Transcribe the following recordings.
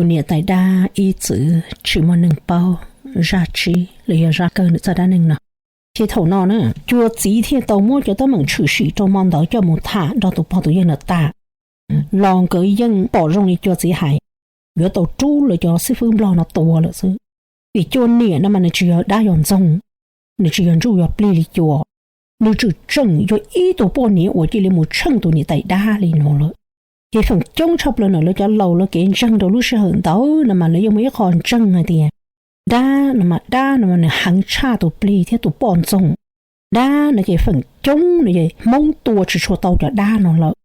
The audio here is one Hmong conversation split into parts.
niam tais dab ib txwm tsis muaj neeg paub zaj tsib los yog zaj kawg nws txoj dab neeg no. Ces thaum no na, Cua txiv thiaj tau muab cov teeb meem tshwm sim rau hmo ntawd coj mus tham nrog tus pog tus yawg no tas. Los nkawd yeej pom zoo li Cua txiv hais, yuav tau rub lawv cov xib fwb nplog no tua lawm xwb. Vim Cua niam no mas nws tsis yog dab yog ntxoog, nws tsis yog ntsuj yog plig li Cua. Nws tseem tseem yog ib tug poj niam uas cia li mus tsheej tus niam tais dab li no lawm. Ces feem coob tshaj plaws ntawm lawv cov laus lawv kev ntseeg rau lub sij hawm ntawd no mas lawv yeej muaj ib qho ntseeg hais tias dab no mas, dab no mas nws heev tshaj tus plig thiab tus poj ntxoog. Dab no ces feem coob no ces Hmoob tua tsis tshua tau cov dab no lawm,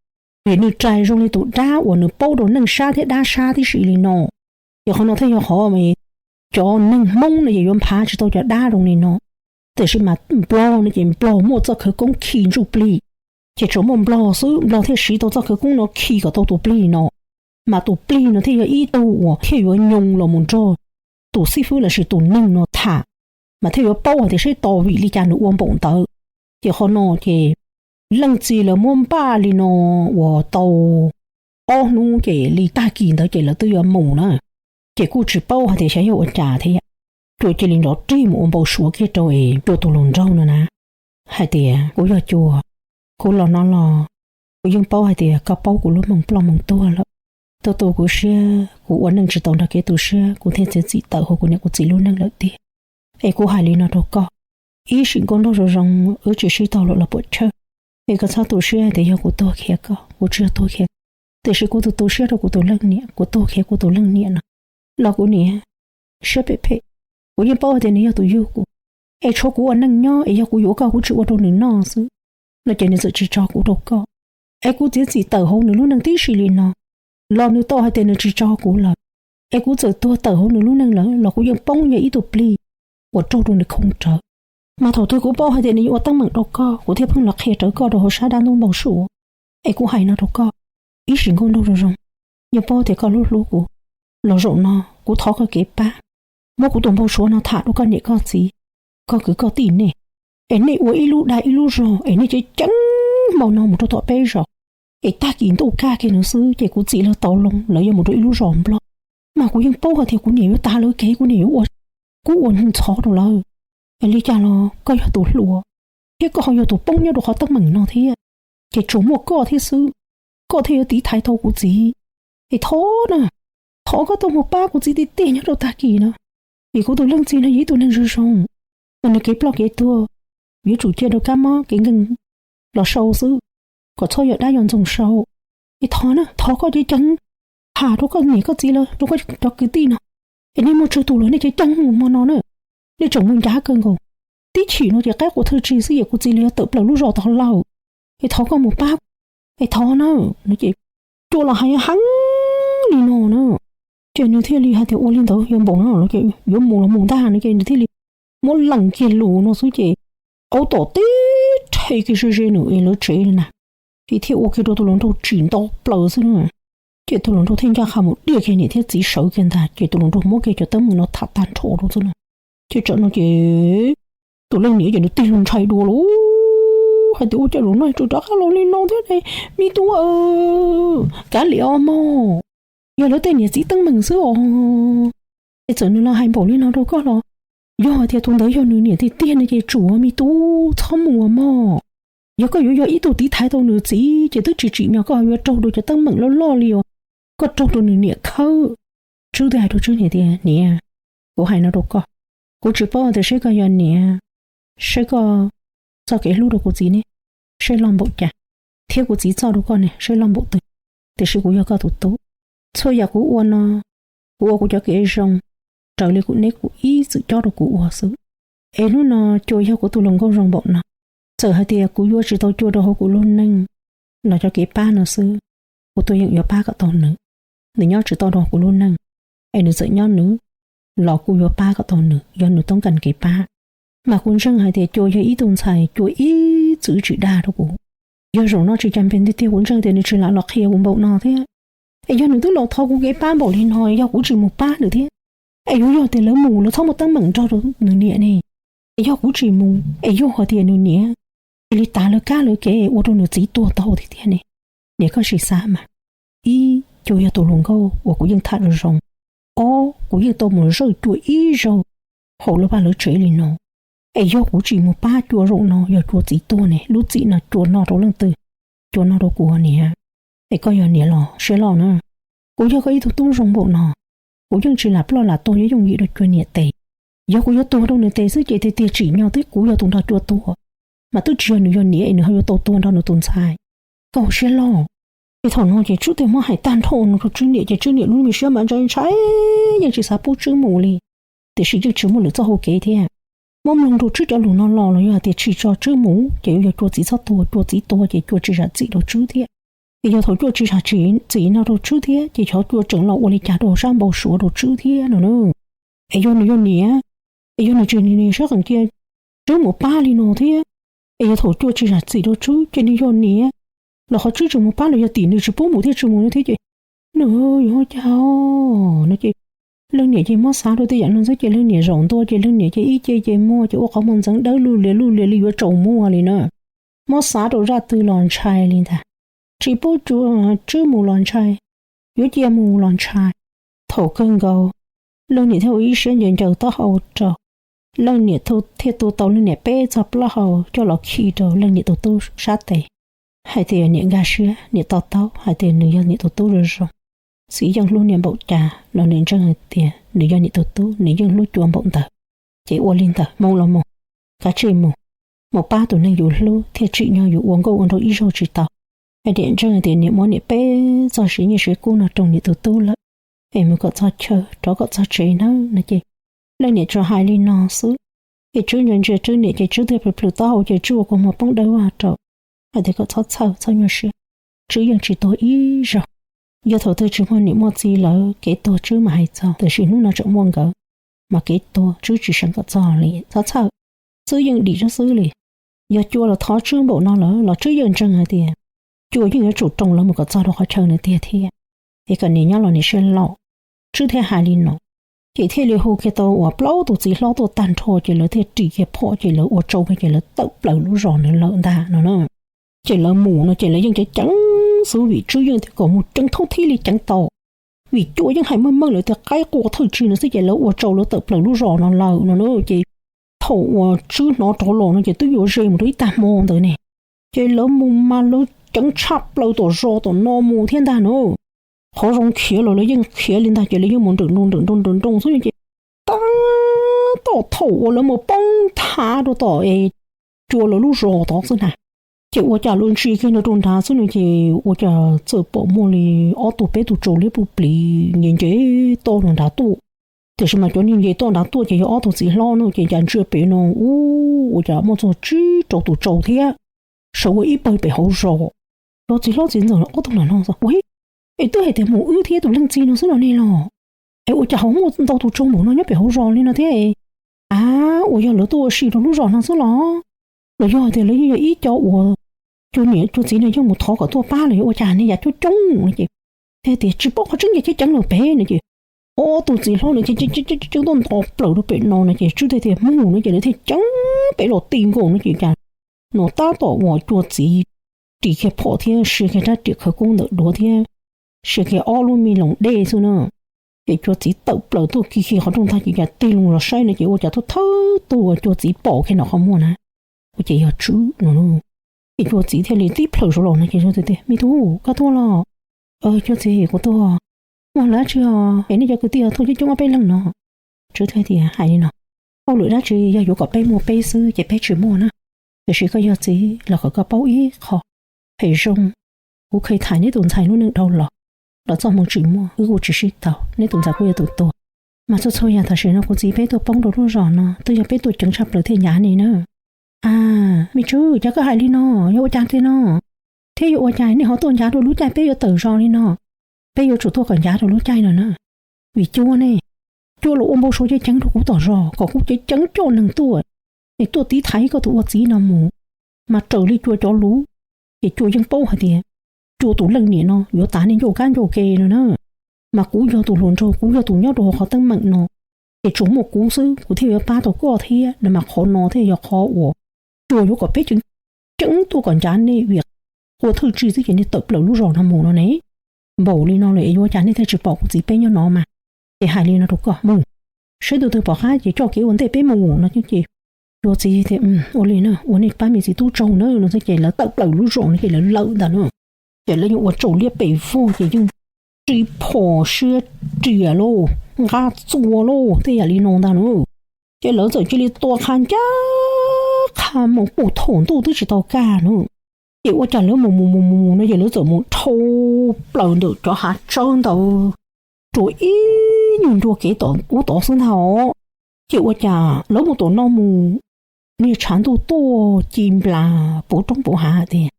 vim nws rais zoo li tus dab uas nws paub rau neej sab thiab dab sab tib si li no. Ces qhov no thiaj yog qhov cov neeg Hmoob no ces yuav nphav tsis tau cov dab zoo li no. Tiam sis mas Nplog no ces Nplog muaj txoj khawv koob khi ntsuj plig, ces tsuas muaj Nplog xwb Nplog thiaj siv tau txoj khawv koob no khi kom tau tus plig no. Mas tus plig no thiaj yog ib tug uas thiaj yuav nyoo los mus nrog tus xib fwb lossis tus neeg no tham, mas thiaj yuav paub hais tias seb tos vim li cas nws ua npaum ntawd. Ces qhov no ces leej txiv lawv muab npaj li no uas tau ob hnub ces li tag kis ntawd ces lawv twb yuav mus na. Ces kuj tsis paub hais tias xyov yog ua cas thiab, Cua cia li nrov rig mus ua npau suav kiag rau es Cua tus hluas nraug no na, hais tias kuv yog Cua, kuv los no los kuv yeej paub hais tias koj paub kuv lub moo ploj moo tuag lawm. Tuaj tu kuv siab, kuv ua neej tsis tau nrog kev tu siab kuv thiaj txiav txim tawm hauv kuv niam kuv txiv lub neej lawm tiag. Es kuv hais li no rau koj, ib sim nkauj nraug zoo zoo, wb tsis sib tau lawm los puam chawj. Es koj txhob tu siab tias yog kuv tuag khiav koj, kuv tsis yog tuag khiav, tiam sis kuv tus tu siab rau kuv tus leej niam, kuv tuag khiav kuv tus leej niam no los kuv niam siab phem phem. Kuv yeej paub hais tias nws yog tus yug kuv, es tshuav kuv ua neej nyob es yog kuv yuav koj kuv tsis ua rau nws noj xwb no ces nws txawm tsis tso kuv rau koj. Es kuv txiav txim tawm hauv nws lub neej tib si li no los nws tau hais tias nws tsis tso kuv lawm, es kuv txawm tuag tawm hauv nws lub neej lawm los kuv yeej poob yog ib tug plig uas raug rau nws khoov rawv. Mas thaum twg kuv paub hais tias nws yuav ua teeb meem rau koj kuv thiaj pheej los qhia rawv koj rau hauv sab dab ntub npau suav. Es kuv hais no rau koj, ib sim nkauj nraug zoo zoo, yeej paub tias koj hlub hlub kuv, los zaum no kuv thov koj kev pab, muab kuv tus npau suav no tham rau koj niam koj txiv, koj kwv koj tij nej, es nej ua ib lub dag ib lub zog es nej ceev ceev hmo no mus rau tom peb zos, es tag kis ntuj kaj kiag no xwb ces kuv txiv lawv tau loo lawv yuav mus rau ib lub zos Nplog. Mas kuv yeej paub hais tias kuv niam yuav tas lawv kev, kuv niam yuav ua kub ua ntxhov rau lawv. Es li cas los koj yog tus hluas thiab koj ho yog tus poob nyob rau qhov teeb meem no thiab, ces tsuas muaj koj thiab xwb, koj thiaj yuav tiv thaiv tau kuv txiv. Es thov na, thov koj tuaj mus pab kuv txiv tiag tiag nyob rau tag kis no, vim kuv tus leej txiv no yog ib tug neeg zoo zoo, nws kev ploj kev tuag yuav tsum cia rau kab mob kev nkeeg los sau xwb, kom txhob yog dab yog ntxoog sau. Es thov na, thov koj ceev ceev, tham rau koj niam koj txiv lawv, rau koj cov kwv tij no, es nej muaj tsawg tus los nej ceev ceev mus hmo no na, nej tseem mus ncav kawg nkaus, tib chim no ces qaib qua thawj tsig xwb es kuv txiv lawv yuav tawm plaws lub zos tod lawm. Es thov koj mus pab, es thov na, no ces Cua los hais heev li no na, ces nws thiaj li hais tias ua li ntawd yog npaum no los ces yuav mus los mus ntag no ces nws thiaj li muab lees kiag lus no xwb ces aub tom tib rhe kiag ze ze nws es lawv tsev li na, ces thiaj ua kiag rau tus hluas nraug tsim nto plaws xwb na. Ces tus hluas nraug thiaj ncaj qha mus diaj kiag niam thiab txiv sawv kiag ntag ces tus hluas nraug muab kiag cov teeb meem no tham tag nrho rau xwb na. Ces tsam no ces tus leej niam ces nws tig lug ntshai dua lauj, hais tias ua cas zaum no tseem rov qab los li no thiab ne, me tub, kav liam os mog, yog lawv tej niam txiv teeb meem xwb os. Es txawm nws los hais npaum li no rau koj los, yog hais tias tus ntawd yog nws niam tiag tiag no ces tsum me tub txhob mus mog. Yog koj yuav yog ib tug tiv thaiv tau nws txiv ces twb tsis tsim nyog koj yuav raug rau cov teeb meem loj loj li os, koj raug rau nws niam khawb. Tswb thiaj hais rau Tswb niam tias niam, kuv hais no rau koj, kuv tsis paub tias seb koj yog niam, seb koj txoj kev hlub rau kuv txiv ne, seb loj npaum cas, thiab kuv txiv txoj rau koj ne seb loj npaum twg, tiam sis kuv yog koj tus tub. Txhua yam kuv ua no, kuv ua kuv cov kev zoo raws li kuv neb kuv ib txwm cob rau kuv ua xwb. Es hnub no Cua yog kuv tus hluas nkauj zoo npaum no, txawm hais tias kuv yuav tsis tau Cua rau hauv kuv lub neej los cov kev pab no xwb, kuv tuaj yeem yuav pab kom tau nws. Nws nyob tsis tau rau kuv lub neej, es nws txawm nyob nws los kuv yuav pab kom tau nws, yog nws toob kas kev pab. Mas kuv ntseeg hais tias Cua yog ib tug ntxhais Cua ib txwm tsis dag rau kuv. Yog zaum no tsis cas npe ntiag tiag kuv ntseeg tias nws tsis lam los qhia kuv npaum no thiab. Es yog nws twb los thov kuv kev pab npaum li no, yog kuv tsis mus pab nws thiab, es yuav yog tias lawv mus lawv txhob muaj teeb meem nrog rau nws niam ne, es yog kuv tsis mus es yog hais tias nws niam cia li tav lawv kab lawv kev ua rau nws txiv tuag tau tiag tiag ne. Niam koj sim xav mas, ib, Cua yog tus hluas nkauj uas kuv yeej tham zoo zoo, Ob, kuv yeej tau mus zawj cua ib zaug hauv lawv vaj lawv tsev li no, es yog kuv tsis mus pab cua zaum no yog cua txiv tuag ne, lub txim no cua noj rau leej twg? Cua noj rau kuv niam. Es koj yog niam los siab loj na. Kuv yog koj ib tug tub zoo npaum no, kuv yeej tsis lam ploj lam tuag yooj yim rau cua niam tes. Yog kuv yuav tuag rau nws tes xwb ces tiag tiag tsim nyog twb kuv yog tus nrog cua tuag, mas twb tsis yog nws yog niam es nws ho yuav tau tuag nrog nws tus ntxhais. Koj siab loj. Es thaum no ces Tswb thiaj muab hais tag nrho no rau Tswb niam ces Tswb niam lub me siab mas ntshai ntshai, yeej tsis xav pub Tswb mus li. Tiam sis yeej tsis muaj lwm txoj hau kev thiab. Muab mloog rau Tswb cov lus no los los yog hais tias tsis tso Tswb mus ces yuav yog cua txiv txhob tuag, cua txiv tuag ces cua tsis zam txim rau Tswb thiab. Es yog thaum cua tsis zam txim no rau Tswb thiab ces xyov cua tseem los ua li cas rau sab npau suav rau Tswb thiab no na. Es yog nws yog niam, es yog nws tsis nim niam sab qees cia Tswb mus pab li no thiab, es yog thaum cua tsis zam txim rau Tswb ces nws yog niam los qhov Tswb tsis mus pab los yog tim nws tsis pub mus thiaj tsis mus no thiab ces nws yuav ua cas no ces leej niam ces muab xav rau tej yam no xwb ces leej niam zaum ntua ces leej niam ces ib ce ces muag ces ua qhov muag ntxeev dawb luj lias luj lias li yuav tsaus muag li na. Muab xav rau zaj twg los ntshai li ntag. Tsis pub Tswb mus los ntshai, yuav cia mus los ntshai. Thaum kawg nkaus, leej niam thiaj ua ib siab ncaws ncaws taub hau rau, leej niam thiaj tu tau leej niam peb txog plaub hau coj los khi rau leej niam tus tub sab tes, hais tias niam nkag siab, niam to taub hais tias nws yog niam tus tub zoo zoo. Txiv yeej hlub niam npaum cas los nws ntseeg hais tias nws yog niam tus tub, nws yeej hlub cua npaum ntawd. Ces ua li ntawd, mus los mus, kav tsij mus, mus pab tus neeg yus hlub thiaj tsim nyog yus ua nkauj ua nraug ib zaug tsis tau. Es niam ntseeg tias niam muab niam peb txoj siv nyiaj siv kub no rau niam tus tub lawm, es mus kom txog chaw rov kom txog tsev nawb no ces leej niam tsuas hais li no xwb. Es Tswb ntsia ntsia Tswb niam ces Tswb twb plhws plhws taub hau ces Tswb ua kua muag poob dawb vag rau, hais tias kom txhob txhawj txhob nyuaj siab, Tswb yeej tsis tuag ib zaug. Yog thaum twg tsis muaj niam muaj txiv lawv kev tuag Tswb mam hais txog, tiam sis hnub no tseem muaj nkawd, mas kev tuag Tswb tsis seev kom txog li, txhob txhawj, Tswb yeej dim Tswb xwb li. Yog cua los thov Tswb npaum no lawm los Tswb yeej ntseeg hais tias cua yeej yuav tsum roos lawv mus kom txog rau qhov chaw no tiag thiab. Es kom niam nyob los niam siab loj. Tswb thiaj hais li no, ces thiaj li hu kiag tau uas plaub tus txiv hlob tuaj tag nrho ces lawv thiaj ris kiag phom ces lawv ua tsau kiag ces lawv tawm plaws lub zos ntawd lawm ntag no na. Ces lawv mus no ces lawv yeej ceev ceev xwb vim Tswb yeej tias kom mus ceev thooj thib li ceev tau, vim cua yeej hais meej meej lawv tias qaib qua thawj tsig no xwb ces lawv ua tsau lawv tawm plaws lub zos no lawm no na. Ces thaum uas Tswb hnov rov los no ces twb yuav ze mus rau ib tag hmo ntawd ne. Ces lawv mus mas lawv ceev tshaj plaws tom zos tom no mus thiab ntag na. Qhov zoo khiav los lawv yeej khiav li ntag ces lawv yeej mus nrawm nroos nrawm nroos nrawm nroos xwb ces tab tom thaum uas lawv mus poob thav rau tom es cua lawv lub zos tod xwb na. Ces ua cas lawv ntsia kiag no rau nrad xwb no ces ua cas txawm pom muaj li ob tug peb tug tsau liab pub plis nce nce toj los nrad tuaj. Tiam sis mas cov niag nce toj nrad tuaj ces yog ob tug txiv hlob no ces cas ntsia pem no ua cas muaj txog tsib rau tus tsau thiab, sawv ua ib pawg pem hauv zos. Cov txiv hlob txiv ntxawm ob tug lam no xav ua, es twb hais tias mus wb thiab tus leej txiv no xwb los ne los, es ua cas ho muaj ntau tus tsau npaum no nyob pem hauv zos li no thiab? A, ua yog lawv tuaj ua si rau lub zos no xwb los, los yog tias lawv yeej yog ib co uas cua niam cua txiv no yeej mus thov kom tuaj pab los yog ua cas ne yam coob coob no ces thiaj tias tsis paub qhov tseeb ces ceev ceev los pem no ces ob tug txiv hlob no ces ceev ceev tuaj nto plaws rau pem no no ces Tswb thiaj tias mus no ces lawv thiaj ceev pem los ti nkaus no ces cas no tab tom uas cua txiv ris kiag phom thiab sia kiag rab riam khawv koob ntawm duav thiab sia kiag ob lub me loos dej xwb na. Ces cua txiv tawm plaws tuaj kiag kiag qhov rooj ntag ces cas tig loo los saib no ces ua cas tuaj thawb tug uas cua txiv pom kiag nram qhov muag na, ua ces yog Tswb no. Ces cua txiv thiaj li tib plhaw saud los no ces tias me tub koj tuaj los? Cua txiv kuv tuaj. Muaj lawv dab tsi os es nej cov kwv tij tuaj coob coob ob peb leeg no? Tswb thiaj tias hais li no, hauj lwm dab tsi yog yuav kom peb muaj peb xwb ces peb tsis muaj na. Tiam sis koj yog txiv los kom koj paub ib qho, phem zoo, kuv kheev tham neb tus ntxhais lub neej dhau los, los txoj hmoo tsis muaj wb kuj tsis sib tau, neb tus ntxhais kuj yog tus tuag. Mas txhua txhua yam tam sim no kuv txiv peb tuaj poob rau lub zos no twb yog peb tuaj ceev tshaj plaws thiaj nyav nej na. A, me Tswb, cas koj hais li no? Yog ua cas tiag no? Thiab yuav ua cas nej ho tuaj ncav rau lub caij peb yuav tawm zos li no? Peb yuav tsum tuaj kom ncav rau lub caij no na. Vim cua ne, cua los ua npau suav ceev ceev rau kuv tom zos kom kuv ceev ceev coj neeg tuaj, es tuaj tiv thaiv koj tus ua txiv no mus. Mas raws li cua cov lus, ces cua yeej paub hais tias cua tus leej niam no yuav tav nej ncauj kab ncauj ke no na. Mas kuv yog tus hluas nraug, kuv yog tus nyob rau hauv qhov teeb meem no, ces tsuas muaj kuv xwb kuv thiaj yuav pab tau koj thiab no. Mas qhov no thiaj yog qhov uas cua yuav kom peb ceev ceev tuaj kom ncav nej vim qua thawj tsig xwb ces nej tawm plaws lub zos no mus no ne. Npaum li no lawm es yuav ua cas nej thiaj tsis pom kuv txiv peb nyob no mas? Ces hais li no rau koj mus, saib tus twg pom qab ces coj kev ua ntej peb mus no ces, Cua txiv tias, Ua li na, ua nej pab me txiv tub tsaug na no xwb ces lawv tawm plaws lub zos no ces lawv lawm ntag na. Ces lawv yeej ua tsaus liab pes vog ces yeej ris phom siab riam lauj, nqa txuas lauj tej yam li no ntag na. Ces lawv txawm cia li tua qha ncaj qha mus puag thaum ntuj twb tsis tau kaj na. Ces ua cas lawv mus mus mus mus no ces lawv txawm mus dhau plaws ntawm cov hav tsawb ntawd rau ib nyuag ncua kev tom ub tod xwb ntag os. Ces ua cas lawv mus tom no mus, niag tshav ntuj tuaj ci nplas puv roob puv hav tiag,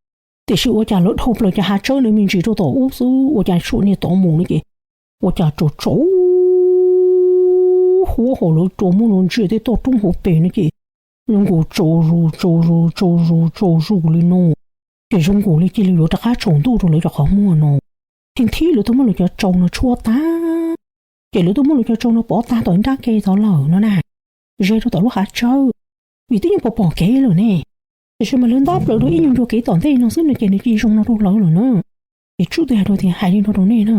tiam sis ua cas lawv dhau plaws cov hav tsawb ntawd me ntsis rau tom ub xwb ua cas tshuav niag tod mus no ces ua cas tsaus tsaus huab hos lawv rua muab lawv ntsia tej toj roob hauv pes no ces zoo nkaus tsaus zus tsaus zus tsaus zus tsaus zus li no. Ces zoo nkaus li cia li yuav rov qab tsaus ntuj rau lawv cov qhov muag no. Thib thib lawv tuaj muab lawv cov tsau no tshuab tag, ces lawv tuaj muab lawv cov tsau no pov tag tom nrab ke tod lawm no na, ze rau tom lub hav tsawb, vim twb yeej pom pom kev lawm ne. Tiam sis mas lawv ntab plaws rau ib nyuag ncua kev tom ntej no xwb no ces nws cia zoo no rau lawv lawm na. Ces Tswb thiaj hais rau tias, Hais li no rau nej na,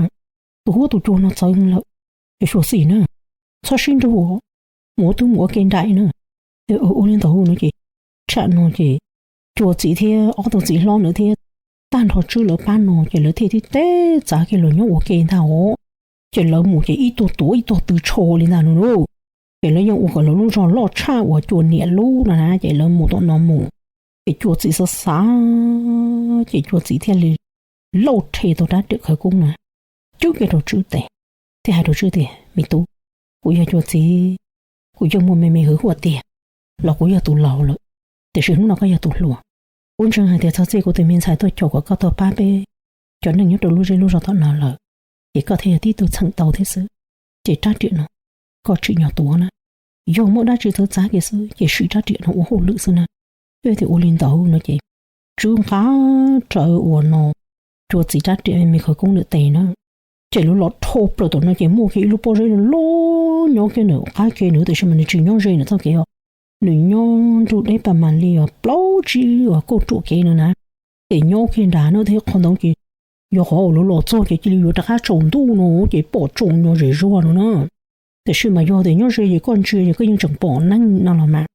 tus huab tus cua no txawv lawm, ces xyuam xim na, txhob sib nrug, mus ua tub mus ua ke nraim na. Ces ua li ntawd no ces, tsam no ces Cua txiv thiab ob tug txiv hlob ntawd thiab tag nrho Tswb lawv pab no ces lawv thiaj tib teb txav kiag los nyob ua ke ntag os. Ces lawv mus ces ib tug tuav ib tug tw tsho li ntag no lauj. Ces lawv yeej ua kom lawv lub zog loj tshaj uas Cua niam lub no na ces lawv mus tom no mus, ces Cua txiv xav xav, ces Cua txiv thiaj li lauj rhe tau rab riam khawv koob na, cub kiag rau Tswb tes, thiaj hais rau Tswb tias, Me tub, kuv yog Cua txiv, kuv yeej muaj me me hwv huam tiag los kuv yog tus laus lawm, tiam sis hnub no koj yog tus hluas. Kuv ntseeg hais tias txog txij kuv tus me ntxhais tuaj caum kom koj tuaj pab peb cov neeg nyob rau lub zej lub zog tom no lawm, ces koj thiaj yog tib tug txheem tau thiab xwb. Ces rab riam no koj tsim nyog tuav na, yog muaj dab tsi txawv txav kiag xwb ces siv rab riam no ua hauj lwm xwb na. Twb tias ua li ntawd no ces Tswb nqa rawv uas no Cua txiv rab riam me me khawv koob ntawm tes na, ces lawv los dhau plaws tom no ces muaj kiag ib lub pob zeb loj loj nyob kiag ntawm qab ke ntawd tiam sis mas nws tsis nyob ze nws txoj kev os, nws nyob nrug deb pas mas li os plaub tsib uas kauj ruam kev no na. Ces nyob kiag nrad no thiab qhov ntawd ces yog qhov uas lawv los txog ces cia li yuav rov qab tsaus ntuj no ces pom tsaus nyo zem zuag no na. Tiam sis mas yog tias nyob ze ces koj ntsia ces koj yeej tseem pom neeg no los mas.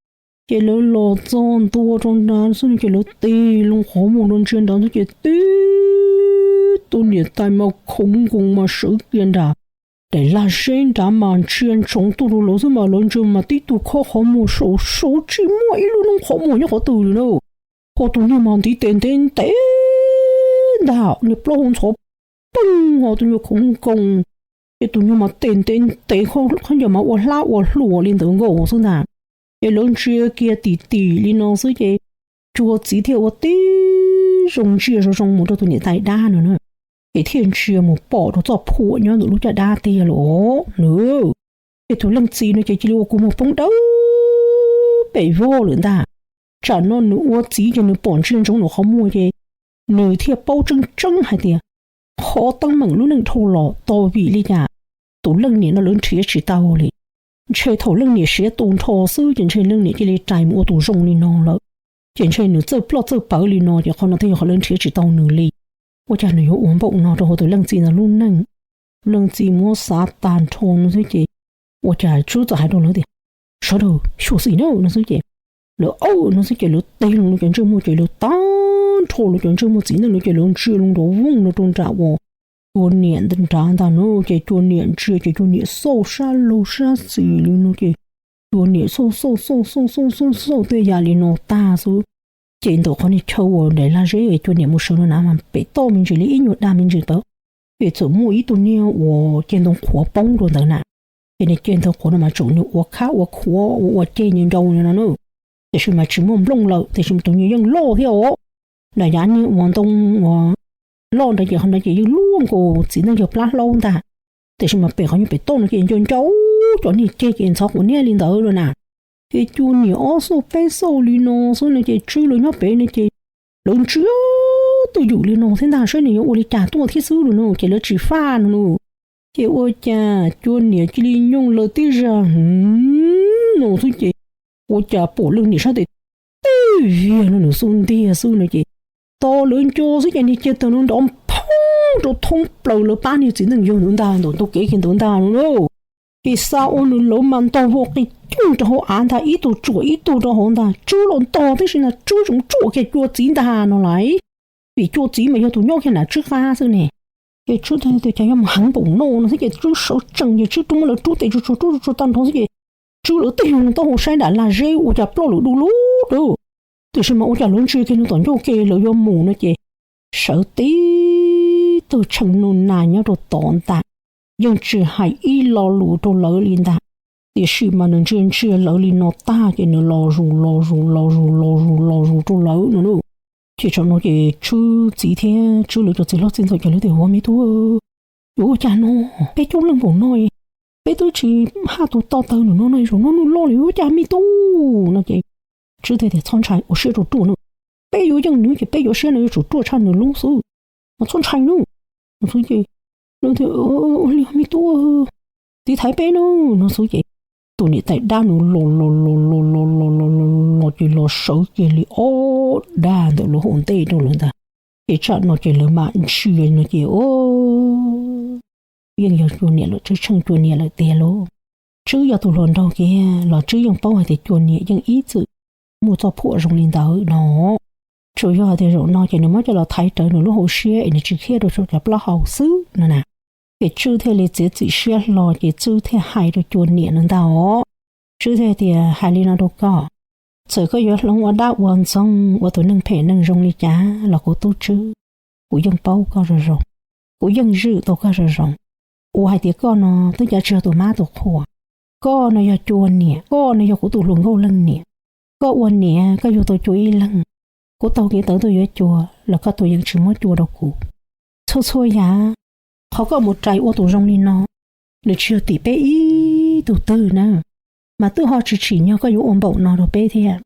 Ces lawv los txog ntua rau nrad xwb no ces lawv tig loo qhov muag rau ntsia nrad xwb ces tib tug niam tais mas khoov nkoos mas sawv kiag nram daim lag zeb nrad mas ntsia ntsoov tuaj rau lawv xwb mas lawv ntsia mas tib tug khob qhov muag saum saud tsis muaj ib lub noob qhov muag nyob qhov twg li na. Ho tus niag mas ntiv tes ntev ntev ntag, niag plaub hau ntxhov peeg ho tus nyuag khoov nkoos, ces tus nyuag mas tes ntev ntev khaub ncaws mas ua hlab ua hluas li ntawd nkaus xwb ntag. Ces lawv ntsia kiag tim tim li no xwb ces Cua txiv thiaj ua tib zoo ntsia zoo zoo mus rau tus niam tais dab no na. Ces thiaj ntsia mus pom rau txoj phuam nyob ntawm lub caj dab tiag lawm os nws. Ces tus leej txiv no ces cia li ua kua muag poob dawb pem vog lawm ntag. Tsam no nws ua txiv ces nws pom ntsia ntsoov nws qhov muag ces nws thiaj paub tseeb tseeb hais tias qhov teeb meem lub neej dhau los tau vim li cas tus leej niam no lawv nrhiav tsis tau li. Ntshe thaum leej niam siav tu nrho xwb ces ntshe leej niam cia li rais mus ua tus zoo li no lawm. Ces ntshe nws txawj ploj txawj pawv li no ces qhov no thiaj yog qhov lawv nrhiav tsis tau nws li. Ua cas nws yuav ua npaum no rau hauv tus leej txiv ntawd lub neej? Leej txiv muab xav tag nrho no xwb ces ua cas Tswb txawm hais rau lawv tias, Sawv daws xyuam xim na no xwb ces lawv aub no xwb ces lawv tig loo lawv cov ntsej muag ces lawv tag nrho lawv cov ntsej muag txiv neej no ces lawv ntsia loo nrov vooj no rau nram uas Cua niam nrad ntag no ces Cua niam ntsia ces Cua niam xauj sab laug sab xis li no ces Cua niam xauj xauj xauj xauj xauj xauj xauj tej yam li no tag xwb. Ces ntawm qhov niag chaw uas daim lag zeb Cua niam mus sawv no na mas pem toj me ntsis li ib nyuag dag me ntsis ntawd, ces txawm muaj ib tug niag uas ceg ntoo qhuav poob rau ntawd na. Ces niag ceg ntoo qhuav no mas tseem niag ua khab ua khuav ua ua ceg ncau ncau li no na. Tiam sis mas tsis muaj nplooj lawm tiam sis mas tus niag yeej loj thiab os. Nram yav niag uas ntoo uas loj ntawd ces qhov ntawd ces yeej luaj nkaus txiv neej yawg plab hlaub ntag. Tiam sis mas pem qhov nyuag pem toj no ces ncau ncau cov niag ceg ces ntxhov quav niab li ntawd lawm na. Ces Cua niam ob xauj peb xauj li no xwb no ces Tswb lawv nyob pem no ces lawv ntsia twj ywm li no thiab ntag saib nws yuav ua li cas tuaj thiab xwb no ces lawv tsis faj no na. Ces ua cas Cua niam cia li nyooj lawv tib zag hwv no xwb ces ua cas pom leej niam sab tes tib viag no nws xub ntiag xwb no ces tos lawv nco xwb ces niag ceg tawg no nrov phoob rau thoob plaws lawv pab niag txiv neej yawg ntawd ntag ntawm ntug kev kiag ntawd ntag no na. Ces xa ua nws lawv mas ntog vau qis cooj rau hauv av ntag, ib tug tsuam ib tug rau hauv ntag. Tswb los ntog tib si ntag, Tswb tseem tsuam kiag cua txiv ntag no lauj. Vim cua txiv mas yog tus nyob kiag nram Tswb qab xwb ne. Ces Tswb tias cas yuav mus heev npaum no no xwb ces Tswb sawv tsees ces Tswb rub muab lawv rub tes tsuag tsuag rub tsuag tsuag tag nrho xwb ces Tswb lawv tib zoo taub hau saib nram lag zeb ua cas ploj lawm du lug dawb. Tiam sis mas ua cas lawv ntsia kiag nws tom ncauj ke lawv yuav mus no ces sawv tib tug tshee nug nas nyob rau tod ntag. Yeej tsis hais ib lo lus rau lawv li ntag. Tiam sis mas nws ntsia ntsia lawv li no tag ces nws los zus los zus los zus los zus los zus rau lawv no na. Ces tsam no ces Tswb txiv thiab Tswb lawv cov txiv hlob txiv ntxawm ces lawv tias, Ua me tub, yuav ua cas no? Peb coob leej npaum no, peb twb tsis haj tus to taw nws no no, zaum no nws loj li, yuav ua cas me tub no ces Tswb thiaj tias, Txhob ntshai, ua siab rau ruaj no. Peb yuav yeej nws ces peb yuav siab no yuav tsum ruaj tshaj nws lub xwb. Mas txhob ntshai no. Xwb ces, Ua li me tub, tiv thaiv peb no. No xwb ces tus niam tais dab nws los los los los los los los los los ces los sawv kiag li ob dag ntawm lawv hauv ntej rau lawv ntag. Ces tsam no ces lawv mam ntsia no ces, Yeej yog cua niam lawm, Tswb tsheej cua niam lawm tiag lauj. Tswb yog tus hluas nraug kiag los Tswb yeej paub hais tias cua niam yeej ib txwm muaj txoj phuam zoo li ntawd no. Tsuas yog hais tias zaum no ces nws muab coj los thaiv rawv nws lub hauv siab es nws tsis khiab rau saum cov plaub hau xwb no na. Ces Tswb thiaj li txiav txim siab hlo ces Tswb thiaj hais rau cua niam no ntag os. Tswb thiaj tias, Hais li no rau koj, txawm koj yuav hloov ua dab ua ntxoog ua tus neeg phem neeg zoo li cas los kuv tub Tswb, kuv yeej paub koj zoo zoo, kuv yeej zwm tau koj zoo zoo. Ua hais tias koj no twb cav tsis yog tus mab tus qhua, koj no yog cua niam, koj no yog kuv tus hluas nkauj leej niam. Koj ua niam koj yug tau cua ib leeg, kuv taug kev tawv tuaj yuav cua los koj tus yeej tsis muab cua rau kuv. Txhua txhua yam, qhov koj mus rais ua tus zoo li no, nws tsis yog tim peb ib tug twg na, mas twb ho tsis tsim nyog koj yuav ua npaum no rau peb thiab.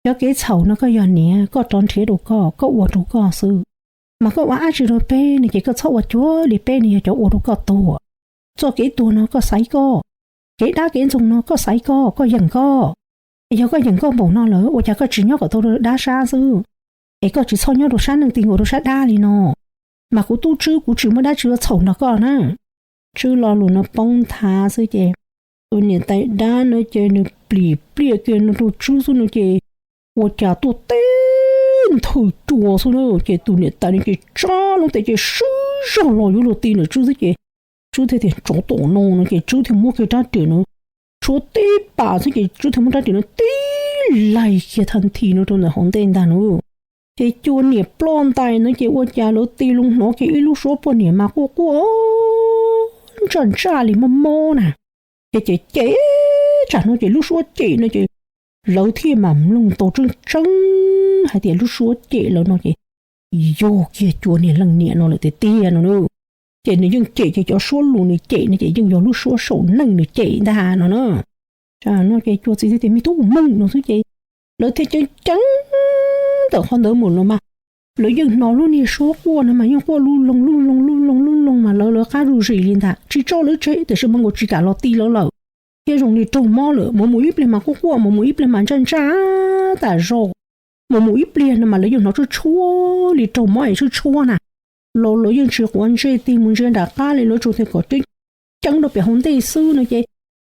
Cov kev txhaum no koj yog niam koj rov nrhiav rau koj, koj ua rau koj xwb. Mas koj ua dab tsi rau peb no ces koj txhob ua cuag li peb no yog cov ua rau koj tuag. Txoj kev tuag no koj xaiv koj, kev dab kev ntxoog no koj xaiv koj, koj yeem koj. Yog koj yeem koj npaum no lawm ua cas koj tsis nyob kom tau dab sab xwb, es koj tsis txhob nyob rau sab neej ti nkaus rau sab dab li no. Mas kuv tub Tswb kuv tsis muaj dab tsi ua txhaum nrog koj na. Tswb lo lus no poob nthav xwb ces tus niam tais dab no ces nws plim pliaj kiag no rau Tswb xwb no ces ua cas tuaj tib nthwv cua xwb na. Ces tus niam tais no ces tsa lub ntees ces swb zog los yuav luag ti ntawm Tswb xwb ces Tswb thiaj tias, Tsov tom no no ces Tswb thiaj muab kiag rab riam no tshuab tib pas xwb ces Tswb thiaj muab rab riam no tib laig kiag thaj nthi no rau ntawm hauv ntej ntag no. Ces cua niam ploj ntais no ces ua cas lawv ti loo hnov kiag ib lub suab poj niam mas quaj quaj ntsaj ntsaj li mob mob na. Ces cem cem tsam no ces lub suab cem no ces lawv thiaj mam mloog tau tseeb tseeb hais tias lub suab cem lawv no ces yog kiag cua niam leej niam no lawm tiag tiag no na. Ces nws yeej cem ces cov suab lus nws cem no ces yeej yog lub suab saum neej nws cem ntag no na. Tsam no ces cua txiv thiaj tias, Me tub, mus no xwb ces lawv thiaj ceev ceev ntawm qhov ntawd mus los mas lawv yeej hnov lub niag suab quaj no mas yeej quaj lub loo lub loo lub loo lub loo mas lawv lawv qab zuj zus li ntag, tsis tso lawv tseg tiam sis mas nkaus tsis kam los ti lawv lawm. Thiab zoo li raug mob lawm, mus mus ib pliag mas quaj quaj, mus mus ib pliag mas ntsaj ntsaj tas zog. Mus mus ib pliag no mas lawv yeej hnov tshuab tshuab li raug mob es tshuab tshuab na. Los lawv yeej tsis quav ntsej tig mus ntsia nram qab li, lawv tsuas tias kom ceeb ceev rau pem hauv ntej xwb no ces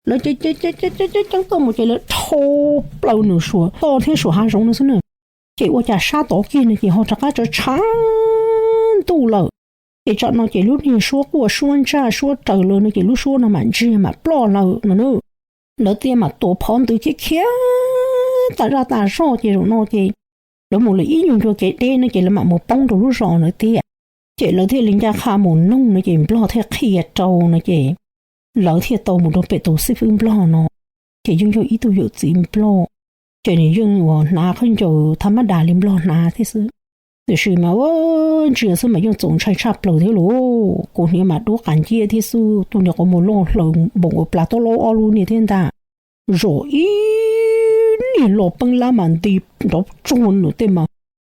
lawv ceeb ceev tuaj mus ces lawv dhau plaws nws suas toj thiab suas hav zoov no xwb na. Ces ua cas sab tod kiag no ces ho rov qab tshav tshav ntuj lawm. Ces tsam no ces lub niag suab quaj suab ntsaj suab raws lawv no ces lub suab no mam ntsiag mam ploj lawm no na. Lawv thiaj mam tuav phov ntwg khiav khiav tas zaj tas zog ces zaum no ces lawv mus lawm ib nyuag ncua kev deb no ces lawv mam mus poob rau lub zos ntawd tiag. Ces lawv thiaj li ncaj qha mus noog no ces nplog thiaj qhia rau no ces lawv thiaj tau mus rau pem tus xib fwb nplog no. Ces yeej yog ib tug yawm txiv nplog, ces nws yeej uas hnav khaub ncaws thaj mab das li nplog hnav thiab xwb. Tiam sis mas ua ntsia xwb mas yeej txaus ntshai tshaj plaws thiab lauj. Kaus hniav mas dub qas nciab thiab xwb, tus niag qhov muag loj hlaws npaum nkaus plas taub laub ob lub niag thiab ntag. Zom ib niag los peeb lab mas nti nrov tsuag nws tej mas,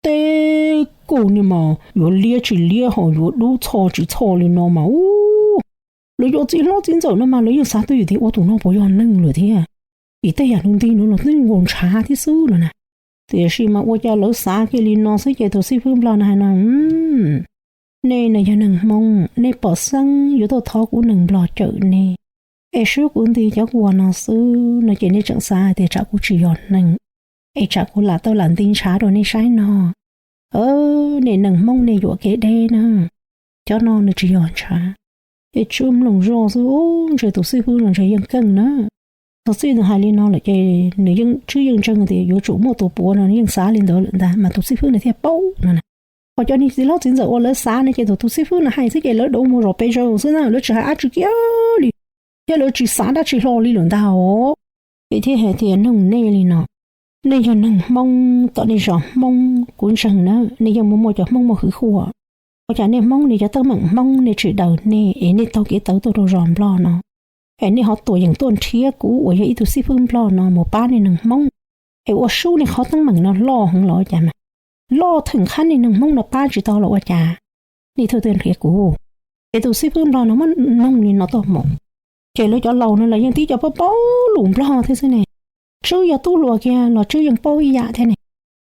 tej kaus niag mas yuav liab tsis liab ho yuav dub txho tsis txho li no mas ub. Lawv cov txiv hlob txiv ntxawm no mas lawv yeej xav twj ywm tias ua tus no puas yog neeg lawm thiab, vim tej yam nws nti no los twb nkaus ntshav thiab xwb no na. Tiam sis mas ua cas lawv xav kiag li no xwb ces tus xib fwb nplog no hais no, Nej no yog neeg Hmoob, nej pom xeeb yuav tuaj thov kuv neeg nplog cawm nej. Es swb kuv nti cov kuas no xwb no ces nej tseem xav hais tias tsam kuv tsis yog neeg, es tsam kuv lam tau lam nti ntshav rau nej saib no. Nej neeg Hmoob nej yuam kev deb na, cov no nws tsis yog ntshav. Es tswb mloog zoj xwb, ntshe tus xib fwb no ntshe yeej keej na. Txog txij nws hais li no lawm ces nws yeej tswb yeej ntseeg tias yuav tsum muaj tus puav no, yeej xav li ntawd lawm ntag mas tus xib fwb no thiaj paub no na. Ho cov niag txiv hlob txiv ntxawm uas lawv xav no ces tus xib fwb no hais xwb ces lawv rov mus zov pes zaws xwb na, lawv tsis hais dab tsi kiag li, thiab lawv tsis xav dab tsi hlo li lawm ntag os. Ces thiaj hais tias noog nej li no, nej yog neeg Hmoob tom nej zos Hmoob kuv ntseeg na, nej yeej muaj muaj cov Hmoob muaj hwj huam. Ua cas nej Hmoob nej cov teeb meem Hmoob nej tsis daws nej es nej taug kev tawv tuaj rau zos Nplog no, es nej ho tuam yeem tuaj nrhiav kuv uas yog ib tug xib fwb Nplog no mus pab nej neeg Hmoob, es ua sub nej qhov teeb meem no loj heev los ua cas mas, loj theem qhab nej neeg Hmoob no pab tsis tau los ua cas nej thiaj tuaj nrhiav kuv? Ces tus xib fwb Nplog no muab noog li no tuaj mus, ces lawv cov laus no los yeej tib co paub paub lus Nplog thiab xwb ne, twb yog tub hluas kiag los twb yeej paub ib yam thiab ne.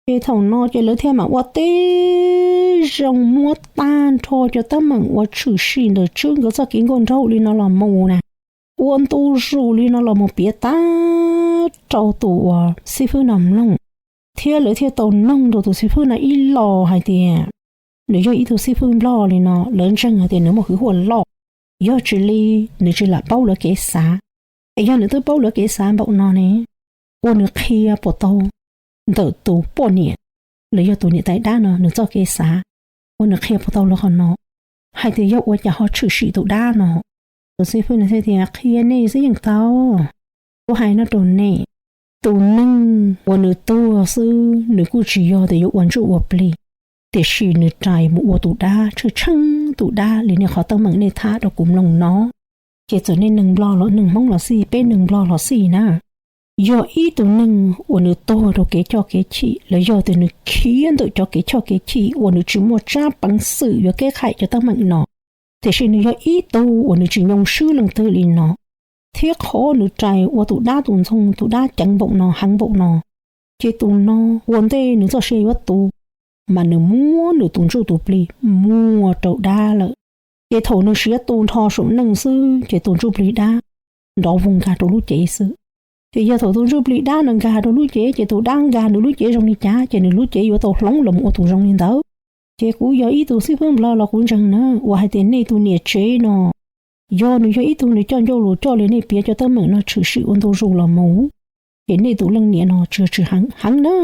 Ces thaum no ces lawv thiaj mam ua tib zoo muab tag nrho cov teeb meem uas tshwm sim ntawm Tswb nkawd txoj kev nkauj nraug li no los mus na, ua ntu zus li no los mus piav tag rau tus uas xib fwb no mloog, thiab lawv thiaj tau noog rau tus xib fwb no ib los hais tias nws yog ib tug xib fwb Nplog li no, lawv ntseeg hais tias nws muaj hwj huam loj, yog tsis li nws tsis lam paub lawv kev xav. Es yog nws twb paub lawv kev xav npaum no ne, ua nws qhia puas tau ntawm tus poj niam los yog tus niam tais dab no nws txoj kev xav, ua nws qhia puas tau lawv qhov no, hais tias yog ua cas ho tshwm sim tus dab no. Tus xib fwb no thiaj tias qhia nej xwb yeej tau. Kuv hais no rau nej, tus neeg uas nws tuag xwb nws kuj tsis yog tias yuav ua ntsuj ua plig, tiam sis nws rais mus ua tus dab, tsheej tsheej tus dab li nej qhov teeb meem nej tham rau kuv mloog no. Ces txawm nej neeg Nplog los neeg Hmoob los xij, peb neeg Nplog los xij na, yog ib tug neeg uas nws tuag rau kev choj kev chim los yog tias nws khiav ntawm cov kev choj kev chim uas nws tsis muaj tsab peev xwm yuav keb qhaim cov teeb meem no, tiam sis nws yog ib tug uas nws tsis nyoo swb leej twg li no, thiab qhov nws rais ua tus dab tus ntxoog tus dab ceev npaum no heev npaum no, ces tus no ua ntej nws txoj sia yuav tu, mas nws muab nws tus ntsuj tus plig muag rau dab lawm. Ces thaum nws siav tu nrho saum neej xwb ces tus ntsuj plig dab nrov voog nkag rau lub cev xwb. Ces yog thaum tus ntsuj plig dab no nkag rau lub cev ces tus dab nkag nws lub cev zoo li cas ces nws lub cev yuav tau hloov los mus ua tus zoo li ntawd. Ces kuv yog ib tug xib fwb Nplog los kuv ntseeg na, uas hais tias nej tus niam tsev no, yog nws yog ib tug nws coj ncauj lus coj li nej piav cov teeb meem no tshwm sim ua ntu zus los mus, ces nej tus leej niam no tsis tsis heev na.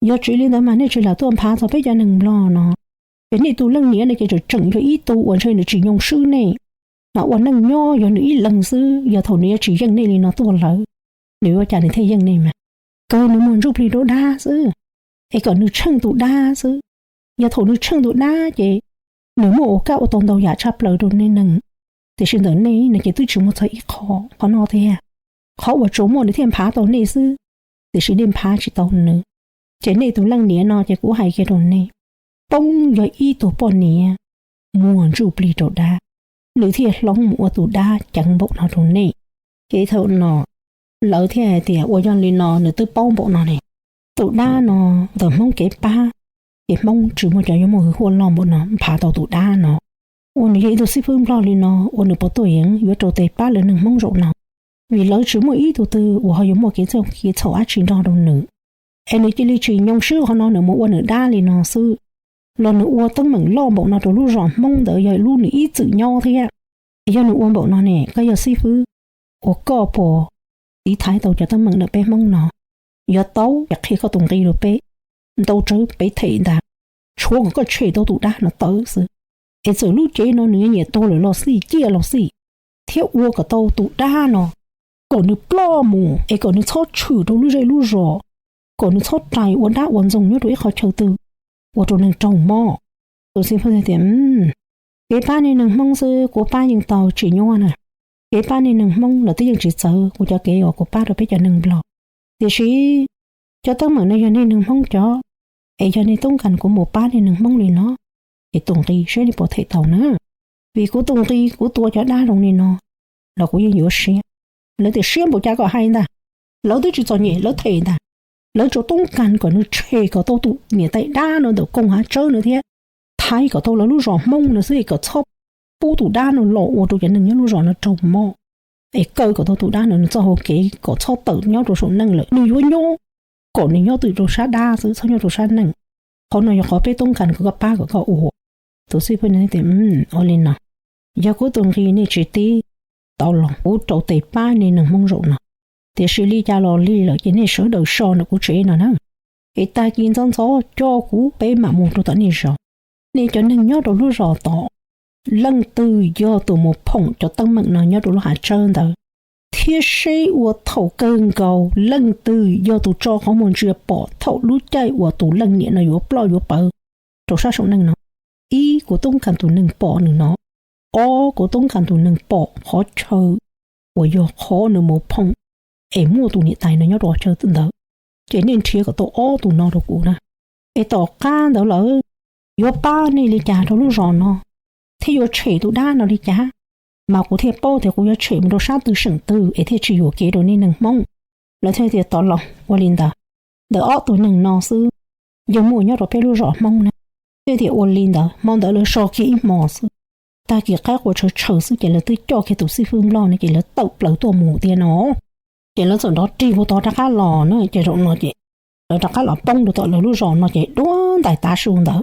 Yog tsis li ntawd mas nej tsis lam tuaj nphav txog peb cov neeg Nplog no. Ces nej tus leej niam no ces tseem tseem yog ib tug uas ntshe nws tsis nyoo swb nej, mas ua neej nyob yog nws ib leeg xwb, yog thaum nws yuav tsis yeej nej li no tuaj lawm, nws yuav ua cas nws thiaj yeej nej mas? Kawg nws muag ntsuj plig rau dab xwb, es kom nws tsheej tus dab xwb. Yog thaum nws tsheej tus dab ces nws muaj ua kaj ua tau ntau yam tshaj plaws rau nej neeg, tiam sis ntawm nej no ces twb tsis muaj txog ib qho, qhov no tiag. Qhov uas tsuas muaj nws thiaj nphav tau nej xwb, tiam sis nej nphav tsis tau nws. Ces nej tus leej niam no ces kuv hais kiag rau nej, poob yog ib tug poj niam muag ntsuj plig rau dab, nws thiaj hloov mus ua tus dab ceev npaum no rau nej. Ces thaum no lawv thiaj hais tias ua yog li no nws twb paub npaum no ne, tus dab no ntawm Hmoob kev pab, ces Hmoob tsis muaj cov yuav muaj hwj huam loj npaum no nphav tau tus dab no. Ua nws yog ib tug xib fwb Nplog li no ua nws puas tuaj yeev yuav rau tes pab lawv neeg Hmoob zaum no? Vim lawv tsis muaj ib tug twg uas ho yuav muaj kev txhaum dab tsi nrog rau nws, es nws cia li tsis nyoo swb qhov no nws mus ua nws dab li no xwb, los nws ua teeb meem loj npaum no rau lub zos Hmoob ntawd yog lub nws ib txwm nyob thiab. Yog nws ua npaum no ne, koj yog xib fwb uas koj puas tiv thaiv tau cov teeb meem ntawm peb Hmoob no? Yog tau ces qhia koj tus nqi rau peb, ntaus rawv peb them ntag, tshuav kom koj tshem tau tus dab no tawm xwb. Es txawm lub cev no nws yuav nyiam tuag lawm los xij, ciaj los xij, thiab ua kom tau tus dab no, kom nws ploj mus es kom nws txhob tshwm rau lub zej lub zos, kom nws txhob rais ua dab ua ntxoog nyob rau ib qhov chaw twg ua rau neeg raug mob. Tus xib fwb tias, kev pab nej neeg Hmoob xwb kuv pab yeej tau tsis nyuaj na. Kev pab nej neeg Hmoob los twb yeej tsis txawv kuv cov kev uas kuv pab rau peb cov neeg Nplog. Tiam sis cov teeb meem no yog nej neeg Hmoob cov, es yog nej toob kas kuv mus pab nej neeg Hmoob li no, ces tus nqi saib nej puas them tau na. Vim kuv tus nqi kuv tua cov dab zoo li no los kuv yeej yuav siab. Lawv tias siab npaum cas koj hais ntag. Lawv twb tsis txom nyem lawv them ntag. Lawv tsuas toob kas kom nws tshem kom tau tus niam tais dab no ntawm koog hav tsawb no thiab thaiv kom tau lawv lub zos Hmoob no xwb es kom txhob pub tus dab no los ua rau cov neeg nyob lub zos no raug mob. es kaw kom tau tus dab no nws txoj hau kev kom txhob tawm nyob rau saum neej lawm, nws yuav nyob kom nws nyob twm rau sab dab xwb, txhob nyob rau sab neej. Qhov no yog qhov peb toob kas kom koj pab kom koj ua. Tus xib fwb no tias, ua li no, yog kuv tus nqi nej tsis tib, tau los kuv rau tes pab nej neeg Hmoob zaum no, tiam sis li cas los li lawm ces nej sawv daws so ntawm kuv tsev no na, es tag kis ntxov ntxov coj kuv peb mam mus rau tom nej zos. Nej cov neeg nyob rau lub zos tod, leej twg yog tus mus phoom cov teeb meem no nyob rau lub hav tsawb ntawd, thiab seb ua thaum kawg nkaus leej twg yog tus tso qhov muag ntsia pom thaum lub caij uas tus leej niam no yuav ploj yuav pawv rau sab saum neej no. Ib, kuv toob kas tus neeg pom nws no. Ob, kuv toob kas tus neeg pom qhov chaw uas yog qhov nws mus phoom es muaj tus niam tais no nyob rau qhov chaw ntawd, ces nej nrhiav kom tau ob tus no rau kuv na. Es tom qab ntawd lawm yuav pab nej li cas rau lub zos no, thiab yuav tshem tus dab no li cas, mas kuv thiaj paub tias kuv yuav tshem mus rau sab twg seem twg es thiaj tsis yuam kev rau nej neeg Hmoob. Lawv thiaj tias tau los ua li ntawd, ntawm ob tug neeg no xwb yeej muaj nyob rau peb lub zos Hmoob na. Thiaj tias ua li ntawd, hmo ntawd lawv so kiag ib hmo xwb, tag kis qaib qua tshaw tshaw xwb ces lawv twb coj kiag tus xib fwb Nplog no ces lawv tawm plaws tuaj mus tiag no. Ces lawv txawm nrov rig puag tod rov qab los na, ces zaum no ces lawv rov qab los poob rau tom lawv lub zos no ces duab ntais tav su ntawd.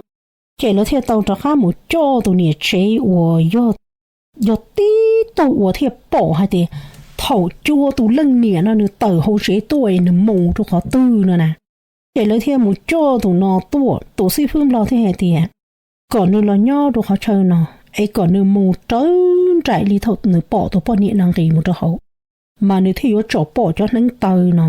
Ces lawv thiaj tau rov qab mus coj tus niam tsev uas yog tib tug uas thiaj pom hais tias thaum cua tus leej niam no nws tawm hauv tsev tuaj es nws mus rau qhov twg no na. Ces lawv thiaj mus coj tus no tuaj, tus xib fwb Nplog thiaj hais tias kom nws los nyob rau qhov chaw no, es kom nws mus raws nraim li thaum nws pom tus poj niam no nqis mus rau hauv, mas nws thiaj yuav tsom pom cov hneev taw no.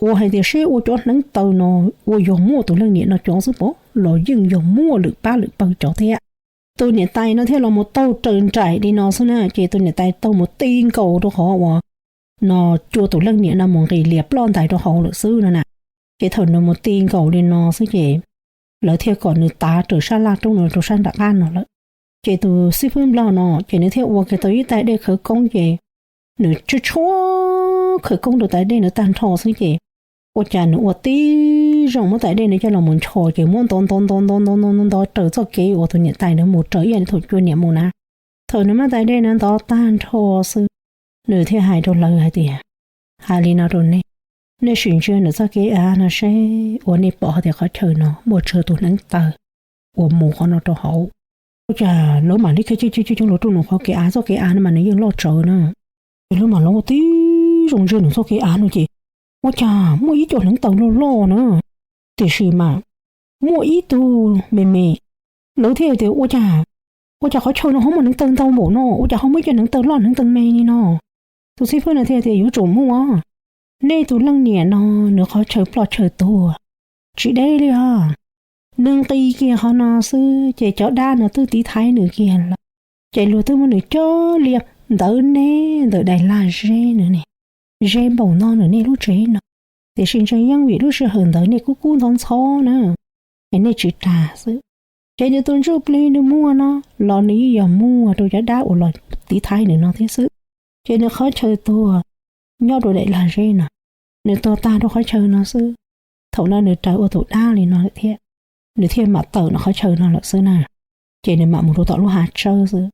Ua hais tias seb ua cov hneev taw no ua yog muaj tus leej niam no cov xwb pom los yeej yog muaj lwm pab lwm pawg cov thiab. Tus niam tais no thiaj los mus taug raws nraim li no xwb na, ces tus niam tais taug mus ti nkaus rau qhov uas no cua tus leej niam no mus nqis lias ploj ntais rau hauv lawm xwb no na. Ces thaum nws mus ti nkaus li no xwb ces lawv thiaj kom nws tav raws sab laj roob no rau sab nram qab no lawm. Ces tus xib fwb Nplog no ces nws thiaj ua kiag tau ib tais dej khawv koob ces nws tshuab tshuab khawv koob rau tais dej ntawd tag nrho xwb ces ua cas nws ua tib zoo muab tais dej ntawd coj los mus nchos ces muab ntov ntov ntov ntov ntov ntov ntov ntov raws txoj kev uas tus niam tais ntawd mus raws ib yam li thaum cua niam mus na. Thaum nws muab tais dej ntawd ntov tag nrho xwb, nws thiaj hais rau lawv hais tias, hais li no rau nej, nej sim ntsia ntawm txoj kev av no seb uas nej pom hais tias qhov chaw no muaj tsawg tus hneev taw uas mus qhov no rau hauv. Ua cas lawv mam li kiag coj coj coj coj los rau nws qhov kev av, txoj kev av no mas nws yeej loj tsawv na. Ces lawv mam los ua tib zoo ntsia nws txoj kev av no ces ua cas muaj ib co hneev taw loj loj na, tiam sis mas muaj ib tug me me. Lawv thiaj tias ua cas, ua cas qhov chaw no ho muaj hneev taw ntau npaum no, ua cas ho muaj ib co hneev taw loj hneev taw me li no. Tus xib fwb no thiaj tias yuav tsum muaj, nej tus leej niam no nws qhov chaw ploj chaw tuag tsis deb li os. Nws nqis kiag qhov no xwb ces cov dab no twb tiv thaiv nws kiag lawm. Ces luag twb muab nws coj lias ntawd ne, ntawm daim lag zeb no ne, ze npaum no ntawm nej lub tsev no. Tiam sis ntshai yeej vim lub sij hawm ntawd nej kub kub ntxhov ntxhov na, es nej tsis ras xwb. Ces nws tus ntsuj plig nws muag no los nws yeej yog muag rau cov dab uas los tiv thaiv nws no thiab xwb. Ces nws qhov chaw tuag nyob rau daim lag zeb no, nws tuag tag rau qhov chaw no xwb. Thaum no nws raws ua tus dab li no lawm thiab, nws thiaj mam tawm nws qhov chaw no lawm xwb na. Ces nws mam mus rau tom lub hav tsawb xwb.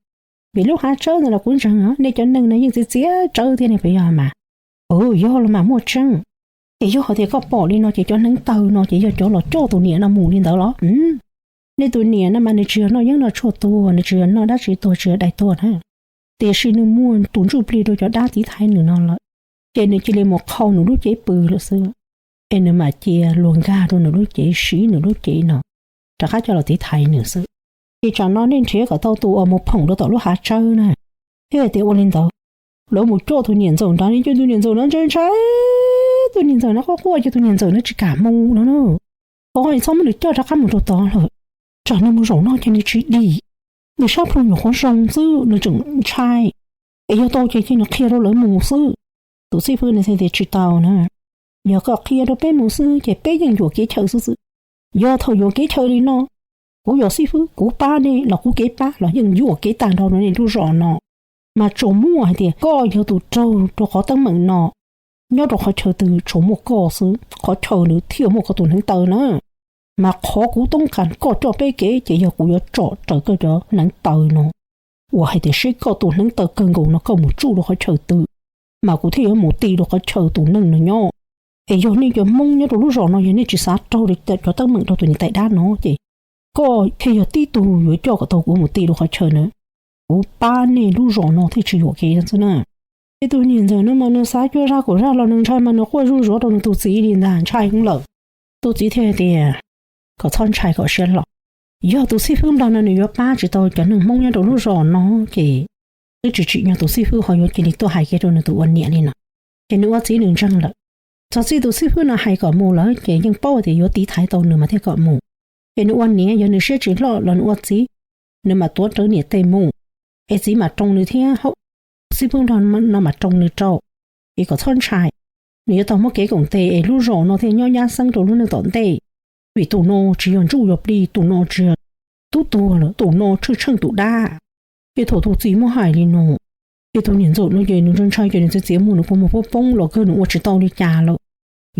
Vim lub hav tsawb ntawd los kuv ntseeg nej cov neeg no yeej txiav txiav tsawb thiab ne puas yog mas? Yog los mas muaj tseeb. Ces yog hais tias koj pom li no ces cov hneev taw no ces yog cov los coj tus niam no mus li ntawd los? Nej tus niam no mas nws tsis yog noj yeeb noj tshuaj tuag, nws tsis yog noj dab tsi tuag, tsis yog dais tuag na. Tiam sis nws muag tus ntsuj plig rau cov dab tiv thaiv nws no lawm, ces nws cia li mus qhau nws lub cev pw lawm xwb. Es nws mam cia luag nkag rau nws lub cev, siv nws lub cev no rov qab coj los tiv thaiv nws xwb. Ces tsam no nej nrhiav kom tau tus uas mus phoom rau tom lub hav tsawb na, thiaj hais tias ua li ntawd. Lawv mus coj tus niam ntxawm nrad, tus niam ntxawm no ntshai ntshai, tus niam ntxawm no quaj quaj ces tus niam ntxawm no tsis kam mus no na. Ov, txhob muab nws coj rov qab mus rau tod lawm, tsam nws mus zaum no ces nws tsis dim, nws sab plhu nyuam qhuav zoo xwb nws tseem ntshai. Es yog tau ces cia nws qhia rau lawv mus xwb. Tus xib fwb no thiaj tias tsis tau na, yog koj qhia rau peb mus xwb ces peb yeej yuam kev chaw xwb xwb. Yog thaum yuam kev chaw li no, kuv yog xib fwb kuv pab nej los kuv kev pab los yeej yuam kev tag nrho rau nej lub zos no. Mas tsuas muaj hais tias koj yog tus raug rau qhov teeb meem no, nyob rau qhov chaw twg tsuas muaj koj xwb, qhov chaw nws thiaj muaj koj tus hneev taw na. Mas qhov kuv toob kas koj coj peb kev ces yog kuv yuav tsom raws koj cov hneev taw no, uas hais tias seb koj tus hneev taw kawg nkaus no koj mus tsuj rau qhov chaw twg, mas kuv thiaj yuav mus ti rau qhov chaw tus neeg no nyob. Es yog nej cov Hmoob nyob rau lub zos no yog nej tsis xav raug cov teeb meem rau tus niam tais dab no ces koj thiaj yog tib tug yuav coj kom tau kuv mus ti rau qhov chaw na, kuv pab nej lub zos no thiaj tsis yuam kev no xwb na. Ces tus niam ntxawm no mas nws xav cuag zaj kaum zaj los nws ntshai mas nws quaj zuj zus rau nws tus txiv li ntag, ntshai heev lawm. Tus txiv thiaj tias, kom txhob ntshai kom siab loj, yog tus xib fwb nplog no nws yuav pab tsis tau cov neeg Hmoob nyob rau lub zos no ces twb tsis tsim nyog tus xib fwb ho yuav cia li tuaj hais kiag rau nws tus ua niam li no. Ces nws ua txiv nws ntseeg lawm. Txog txij tus xib fwb no hais kom mus lawm ces yeej paub tias yuav tiv thaiv tau nws mas thiaj kom mus. Ces nws ua niam yog nws siab tsis loj los nws ua txiv, nws mam tuav rawv niam tes mus, es txiv mam roos nws thiab, xib fwb nplog no mam roos nws rau, es kom txhob ntshai. Nws yuav tau muab kev koom tes es lub zos no thiaj nyob nyab xeeb rau lub neej tom ntej. Vim tus no tsis yog ntsuj yog plig, tus no tsis yog tub tuag lawm, tus no tsheej tsheej tus dab. Ces thaum tus txiv muab hais li no, ces tus niam ntxawm no ces nws ntshai ntshai ces nws txiav txiav muag nws kua muag poob poob los kawg nws ua tsis tau li cas lawm.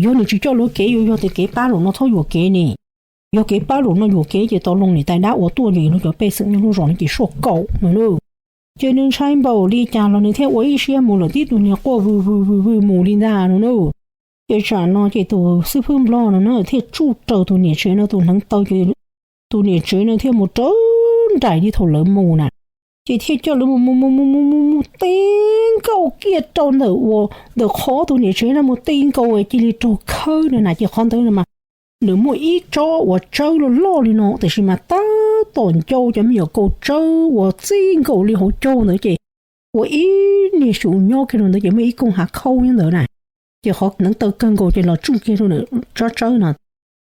Yog nws tsis coj lawv kev yuav yog tias kev pab zaum no txhob yuam kev ne, yog kev pab zaum no yuam kev ces tau loo niam tais dab ua tuaj ces lawv cov pej xeem nyob lub zos no ces suaj kaum no na. Ces nws ntshai npaum li cas los nws thiaj ua ib siab mus lawm, tib tug niag quaj vwg vwg vwg vwg mus li ntag no na. Ces tsam no ces tus xib fwb nplog no na thiaj tsuj raws tus niam tsev no tus hneev taw ces tus niam tsev no thiaj mus raws nraim li thaum lawv mus na. Ces thiaj coj lawv mus mus mus mus mus mus mus tib nkaus kiag rau ntawm ua ntawm qhov tus niam tsev no mus tib nkaus cia li raug khawb no na. Ces qhov ntawd no mas nws muaj ib tsob uas tsawb loj loj li no tiam sis mas tab tom ncau cov me nyuam kaus tsawb uas txij nkaus li hauv caug ntawd ces ua ib niag xyum nyob kiag rau ntawd ces muaj ib koog hav khaub nyob ntawd na. Ces qhov hneev taw kawg nkaus ces los tsuj kiag rau ntawm tsob tsawb no.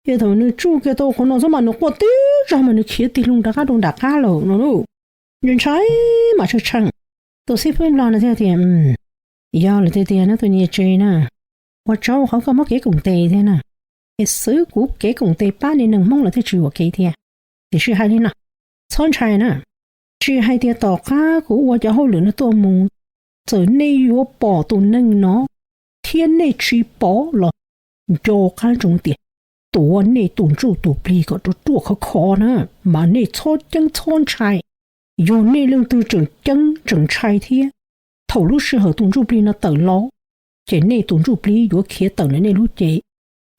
Ces thaum nws tsuj kiag tau qhov no xwb mas nws quaj tib zog mas nws khiav tig loo rov qab rau nram qab lawm no. Nws ntshai mas tsheej tsheej. Tus xib fwb nplog no thiaj tias, yog lawm tiag tiag no tus niam tsev na, ua tsaug qhov koj muab kev koom tes thiab na, es xwv kuv kev koom tes pab nej neeg Hmoob lawm thiaj tsis yuam kev thiab. Tiam sis hais li no, txhob ntshai na, tsis hais tias tom qab kuv ua cov hauj lwm no tuaj mus, txawm nej yuav pom tus neeg no thiab nej tsis pom los nco qab ntsoov tias tuav nej tus ntsuj tus plig kom ruaj ruaj khov khov na, mas nej txhob ceeb txhob ntshai. Yog nej leej twg tseem ceeb tseem ntshai thiab, thaum lub sij hawm tus ntsuj plig no tawm los, ces nej tus ntsuj plig yuav khiav tawm ntawm nej lub cev,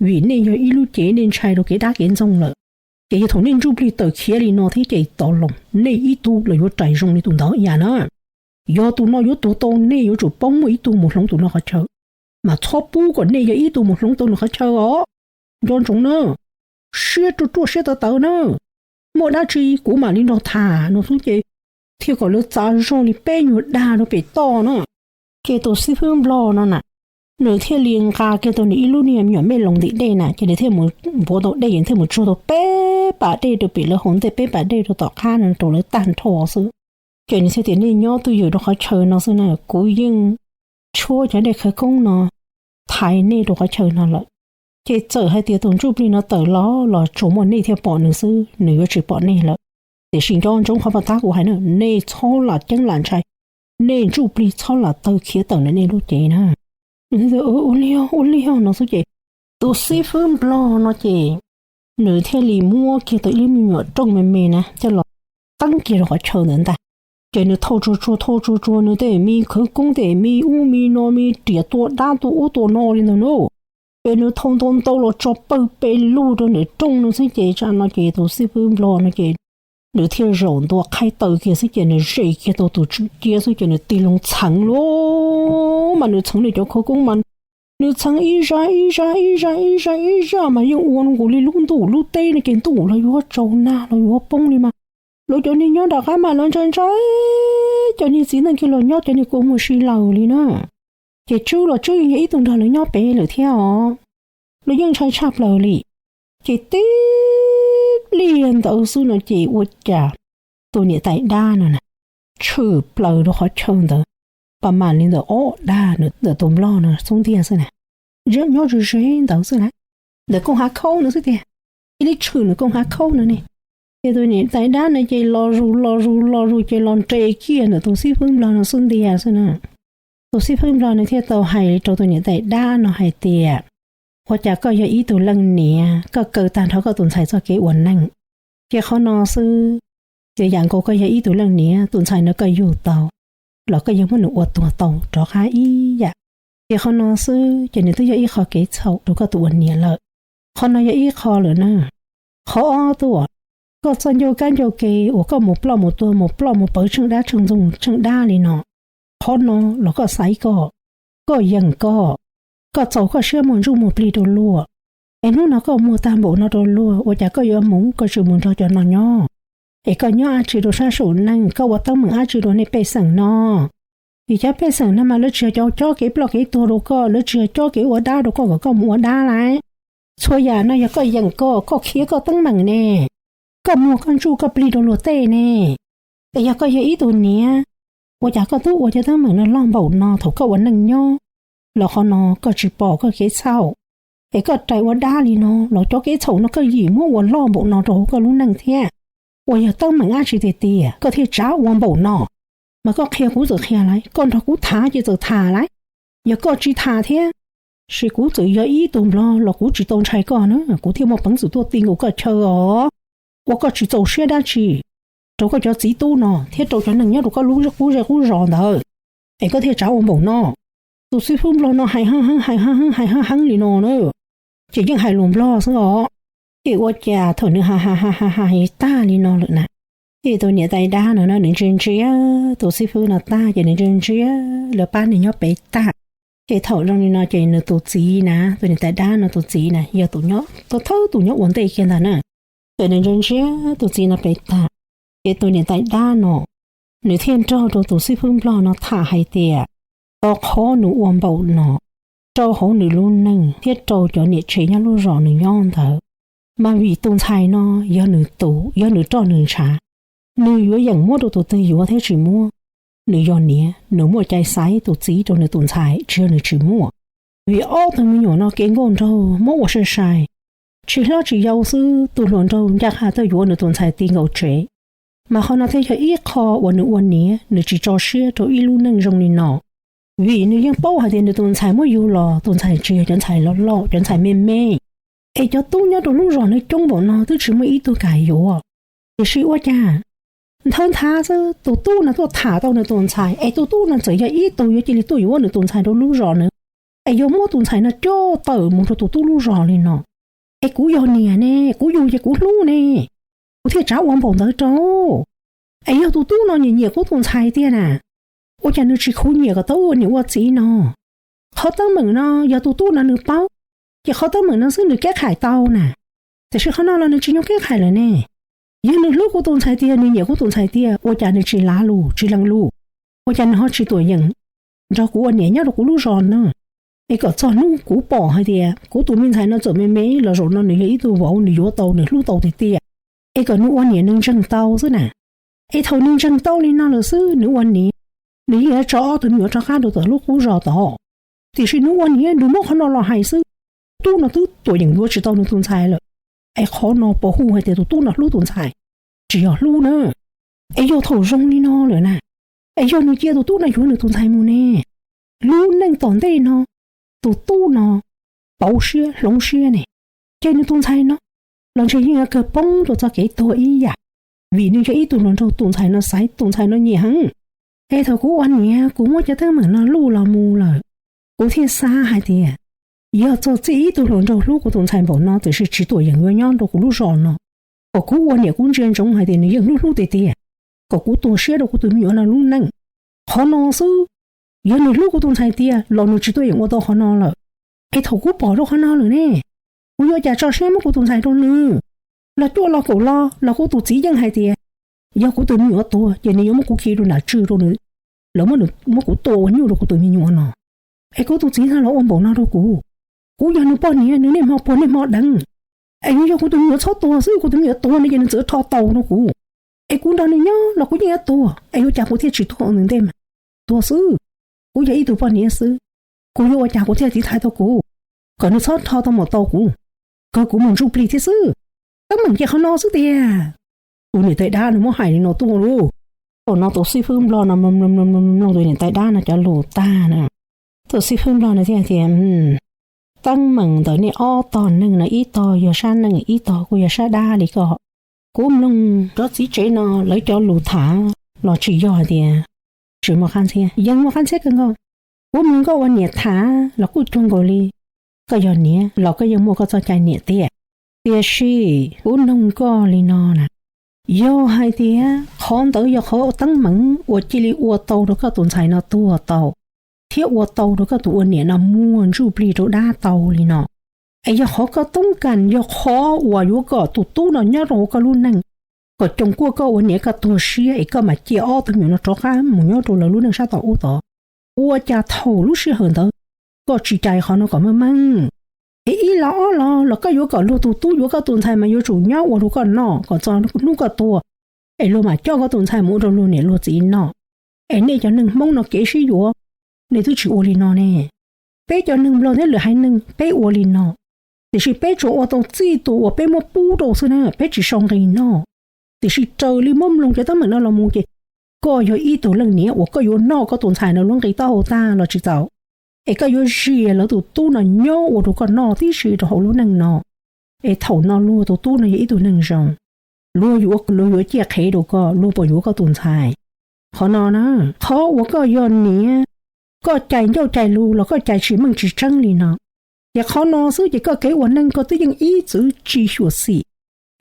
vim nej yog ib lub cev nej ntshai rau kev dab kev ntxoog lawm. Ces yog thaum nej ntsuj plig tawm khiav li no thiab ces tov los nej ib tug los yuav rais zoo li tus ntawd ib yam na. Yog tus no yuav tuag tau nej yuav tsum poob muaj ib tug mus hloov tus no qhov chaw, mas txhob pub kom nej yog ib tug mus hloov tau nws qhov chaw os. Nco ntsoov na, siab ruaj ruaj siab tawv tawv na, muaj dab tsi kuv mam li nrog tham no xwb ces thiaj kom lawv txav zog li peb nyuag dag rau pem toj na. Ces tus xib fwb nplog no na, nws thiaj li nqa kiag tau nws ib lub niag me nyuam mej loos ntim dej na, ces nws thiaj mus npuav tau dej, nws thiaj mus tsuag tau peb pas dej rau pem lawv hauv ntej, peb pas dej rau tom qab no rau lawv tag nrho xwb. Ces nws thiaj tias nej nyob twj ywm rau qhov chaw no xwb na, kuv yeej tshuab cov dej khawv koob no thaiv nej rau qhov chaw no lawm. Ces txawm hais tias tus ntsuj plig no tawm los los tsuas muaj nej thiaj pom nws xwb, nws yuav tsis pom nej lawm. Tiam sis nco ntsoov qhov paj tab kuv hais na, nej txhob lam ceeb lam ntshai, nej ntsuj plig txhob lam taw khiav tawm ntawm nej lub cev na. Ua li ua li no xwb ces tus xib fwb nplog no ces nws thiaj li muab kiag tau ib lub me nyuam rooj me me na coj los teeb kiag rau qhov chaw ntawd ntag. Ces nws thau tsuag tsuag thau tsuag tsuag nws tej me khawv koob tej me ub me no me riam tua dab tua ub tua no li ntawd na. Ces nws thau ntau ntau los tso pawg pes lug rau nram rooj no xwb ces tsam no ces tus xib fwb nplog no ces nws thiaj zaum ntua qhaib taw kiag xwb ces nws zes kiag tau tus tswm ciab xwb ces nws tig loo txheev lauj. Mas nws txheev nws cov khawv koob mas nws txheev ib zaj ib zaj ib zaj ib zaj ib zaj mas yeej ua nkaus li lub ntuj lub teb no ces ntuj los yuav tsaus nag los yuav poob li mas lawv cov neeg nyob nram qab mas lawv ntshai ntshai, cov niag txiv neej kiag los nyob cov niag kua muag si lawm li na. Ces Tswb los Tswb yog ib tug nrog lawv nyob pem lawm thiab os. Lawv yeej ntshai tshaj plaws li. Ces tib pliag ntawd xwb no ces ua cas tus niam tais dab no na tshwm plaws rau qhov chaw ntawd, pas mam li ntawm ob dag ntawm tus nplog no xub ntiag xwb na, nyob ze ze ntawd xwb na, ntawm koog hav khaub no xwb tiag, cia li tshwm ntawm koog hav khaub no ne. Ces tus niam tais dab no ces los zus los zus los zus ces los nres kiag ntawm tus xib fwb nplog no xub ntiag xwb na. Tus xib fwb nplog no thiaj tau hais rau tus niam tais dab no hais tias, ua cas koj yog ib tug leej niam koj kaw tag nrho koj tus ntxhais txoj kev ua neej, ces qhov no xwb, ces yam nkaus koj yog ib tug leej niam tus ntxhais no koj yug tau los koj yeej muab nws ua tuag tau rov qab ib yam. Ces qhov no xwb ces nws twb yog ib qho kev txhaum rau koj tus ua niam lawm. Qhov no yog ib qho lawm na. Qhov ob tuaj, koj txoj ncauj kab ncauj ke uas koj mus ploj mus tuag mus ploj mus pawv tsheej dab tsheej ntxoog tsheej dab li no, qhov no los koj xaiv koj, koj yeem koj, koj txaus koj siab muag ntsuj muag plig rau luag. Es hnub no koj muag tag npaum no rau luag ua cas koj yuav mus koj tsis mus nrog cov no nyob? Es koj nyob dab tsi rau sab saum neej, koj ua teeb meem dab tsi rau nej pej xeem no? Vim cov pej xeem no mas lawv tsis yog cov cob kev ploj kev tuag rau koj, lawv tsis yog cob kev ua dab rau koj kom koj mus ua dab lauj. Txhua yam no yog koj yeem koj, koj khiav koj teeb meem ne, koj muag koj ntsuj koj plig rau luag tej ne. Es yog koj yog ib tug niam, ua cas koj twb ua cov teeb meem no loj npaum no thaum koj ua neej nyob, los qhov no koj tsis pom koj kev txhaum, es koj rais ua dab li no los cov kev txhaum no koj yim muab ua loj npaum no rau hauv koj lub neej thiab. Uas yog teeb meem dab tsi tiag tiag koj thiaj tsav ua npaum no? Mas koj qhia kuv txawm qhia lauj, koj nrog kuv tham ces txawm tham lauj. Yog koj tsis tham thiab, sis kuv txawm yog ib tug nplog los kuv tsis tau ntshai koj na, kuv thiaj muaj peev xwm tuaj ti nkaus koj chaw os. Ua koj tsis txaus siab dab tsi rau koj cov txiv tub no thiab rau cov neeg nyob rau koj lub qub zej qub zos ntawd, es koj thiaj tsav ua npaum no? Tus xib fwb nplog no hais heev heev hais heev heev hais heev heev li no na, ces yeej hais lus nplog xwb os. Ces ua cas thaum nws hais hais hais hais tag li no lawm na, ces tus niam tais dab no nws ntsia ntsia tus xib fwb no tag ces nws ntsia ntsia lawv pab neeg nyob pem tag. Ces thaum zoo li no ces nws tus txiv na, tus niam tais dab no tus txiv na yog tus nyob thawj tus nyob ua ntej kiag ntag na. Ces nws ntsia ntsia tus txiv no pem tag, ces tus niam tais dab no nws thiaj nrog rau tus xib fwb nplog no tham hais tias, tau qhov nws ua npaum no rau hauv nws lub neej thiab rau cov niam tsev nyob lub zos nws nyob ntawd, mas vim tus ntxhais no yog nws tus, yog nws roj nws ntshav, nws yuav yeem muab rau tus twg yuav thiab tsis muab. Nws yog niam, nws muaj cai xaiv tus txiv rau nws tus ntxhais, tsis yog nws tsis muaj. Vim ob tug me nyuam no kev nkauj nraug muab ua sai sai, tsis hlob tsis yau xwb tus hluas nraug ncaj qha tuaj yuav nws tus ntxhais ti nkaus tsev. Mas qhov no thiaj yog ib qho uas nws ua niam nws tsis tso siab rau ib lub neej zoo li no. Vim nws yeej paub hais tias nws tus ntxhais muab yug los tus ntxhais tsis yog cov ntxhais loj loj, cov ntxhais me me. Es cov tub nyob rau lub zos no coob npaum no twb tsis muaj ib tug kam yuav. Tiam sis ua cas nthawv nthav xwb tus tub no tuaj tham tau nws tus ntxhais, es tus tub no txawm yog ib tug yuav cia li tuaj yuav nws tus ntxhais rau lub zos no, es yuav muab tus ntxhais no coj tawm mus rau tus tub lub zos li no. Es kuv yog niam ne, kuv yug ces kuv hlub ne, kuv thiaj tsav ua npaum ntawd rau. Es yog tus tub no nyiam nyiam kuv tus ntxhais tiag na, ua cas nws tsis khuv nyiam kom tau ua niam ua txiv no? Qhov teeb meem no yog tus tub no nws paub, ces qhov teeb meem no xwb nws keb qhais tau na. Tiam sis qhov no los nws tsis nyob keb qhais lawm ne. Yog nws hlub kuv tus ntxhais tiag, nws nyiam kuv tus ntxhais tiag, ua cas nws tsis lav lus tsis lees lus? Ua cas nws ho tsis tuam yeem nrog kuv ua niam nyob rau kuv lub zos no? Es kom txog hnub kuv pom hais tias kuv tus me ntxhais no txawm me me los zaum no nws yog ib tug vauv, nws yuav tau, nws hlub tau tiag tiag, es kom nws ua niam nws ntseeg tau xwb na. Es thaum nws ntseeg tau li no lawm xwb nws ua niam, nws yeej yuav tso ob tug me nyuam rov qab rau tom lub qub zos tod. Tiam sis nws ua niam nws muab qhov no los hais xwb, tub no twb tuam yeem yuav tsis tau nws tus ntxhais lawm. Es qhov no puas hu hais tias tus tub no hlub tus ntxhais? Tsis yog hlub na. Es yog thaum zoo li no lawm na, es yog nws cia tus tub no yuav nws tus ntxhais mus ne, lub neej tom ntej no tus tub no pauv siab hloov siab ne, ces nws tus ntxhais no los ntshe yeej yuav kawg poob rau txoj kev tuag ib yam, vim nws yog ib tug hluas nraug tus ntxhais no xaiv, tus ntxhais no nyiam heev. Es thaum kuv ua niam kuv muab cov teeb meem no luj los mus lawm, kuv thiaj xav hais tias yog txog txij ib tug hluas nraug hlub kuv tus ntxhais npaum no tiam sis tsis tuam yeem yuav nyob rau kuv lub zos no, kom kuv ua niam kuv ntsia ntsoov hais tias nws yeej hlub hlub tiag tiag, kom kuv tu siab rau kuv tus me nyuam no lub neej. Qhov no xwb, yog nws hlub kuv tus ntxhais tiag los nws tsis tuaj yeem ua tau qhov no lawm. Es thaum kuv pom rau qhov no lawm ne, kuv yuav ua cas tso siab muab kuv tus ntxhais rau nws? Los cuaj los kaum los los kuv tus txiv yeej hais tias yog kuv tus me nyuam tuag ces nws yuav muab kuv khi rau nram tswj rau nws, lawv muab kuv tua ua nyuj rau kuv tus me nyuam no. Es kuv tus txiv no los ua npaum no rau kuv. Kuv yog nws poj niam, nws niaj hmo puag niaj hmo deev. Es yuav yog kuv tus me nyuam txhob tuag xwb, kuv tus me nyuam tuag no ces nws txawm rho taus rau kuv. Es kuv nrog nws nyob los kuv yeej yuav tuag, es yuav ua cas kuv thiaj tsis tuag ua nws ntej mas? Tuag xwb. Kuv yog ib tug poj niam xwb, kuv yuav ua cas kuv thiaj tiv thaiv tau kuv, kom nws txhob rho tau mus tau kuv, kom kuv mus ntsuj plig thiab xwb. Teeb meem ces qhov no xwb tiag. Tus niam tais dab nws muab hais li no tuaj lauj. Thaum no tus xib fwb nplog no mloog tus niam tais dab no cov lus tag na, tus xib fwb nplog no thiaj tias, teeb meem ntawm nej ob tog neeg no ib tog yog sab neej ib tog kuj yog sab dab li ko. Kuv mloog cov txiv tsev no lawv cov lus tham los tsis yog hais tias tsis muaj qab ntxhiab, yeej muaj qab ntxhiab kawg nkaus. Kuv mloog koj ua niam tham los kuj cuag nkaus li koj yog niam los koj yeej muaj koj txoj cai niam tiag. Tiam sis kuv noog koj li no na, yog hais tias qhov ntawd yog qhov teeb meem uas cia li ua tau rau koj tus ntxhais no tuag tau, thiab ua tau rau koj tus ua niam no muaj ntsuj plig rau dab tau li no, es yog qhov koj toob kas yog qhov uas yuav kom tus tub no nyob rau hauv koj lub neej, kom coos kuaj koj ua niam koj tuag siab es koj mam cia ob tug me nyuam no rov qab mus nyob rau lawv lub neej sab tom ub tod, ua cas thaum lub sij hawm ntawd koj tsis cais qhov no kom meej meej, es ib los ob los los koj yuav kom luag tus tub yuav koj tus ntxhais mas yuav tsum nyob ua rau koj noj kom txog hnub koj tuag, es luag mam coj koj tus ntxhais mus ua rau luag niam luag txiv noj. Es nej cov neeg Hmoob no kev sib yuav, nej twb tsis ua li no ne. Peb cov neeg Nplog thiab lwm haiv neeg peb ua li no, tiam sis peb tsuas ua tau txij tus uas peb muab pub rau xwb na, peb tsis sau nqi noj. Tiam sis raws li muab mloog cov teeb meem no los mus ces koj yog ib tug leej niam uas koj yuav noj koj tus ntxhais no lub nqi taub hau tag los tsis txaus, es koj yuav zias lawv tus tub no nyob ua rau koj noj tib si rau hauv lub neej no. Es thaum no luag tus tub no yog ib tug neeg zoo, luag yuav, luag yuav ciaj qhev rau koj, luag puas yuav koj tus ntxhais? Qhov no na, qhov uas koj yog niam, koj cais ncauj cais lus los koj cais tsis meej tsis tseeb li no, ces qhov no xwb ces koj kev ua neej koj twb yeej ib txwm tsis xyuam xim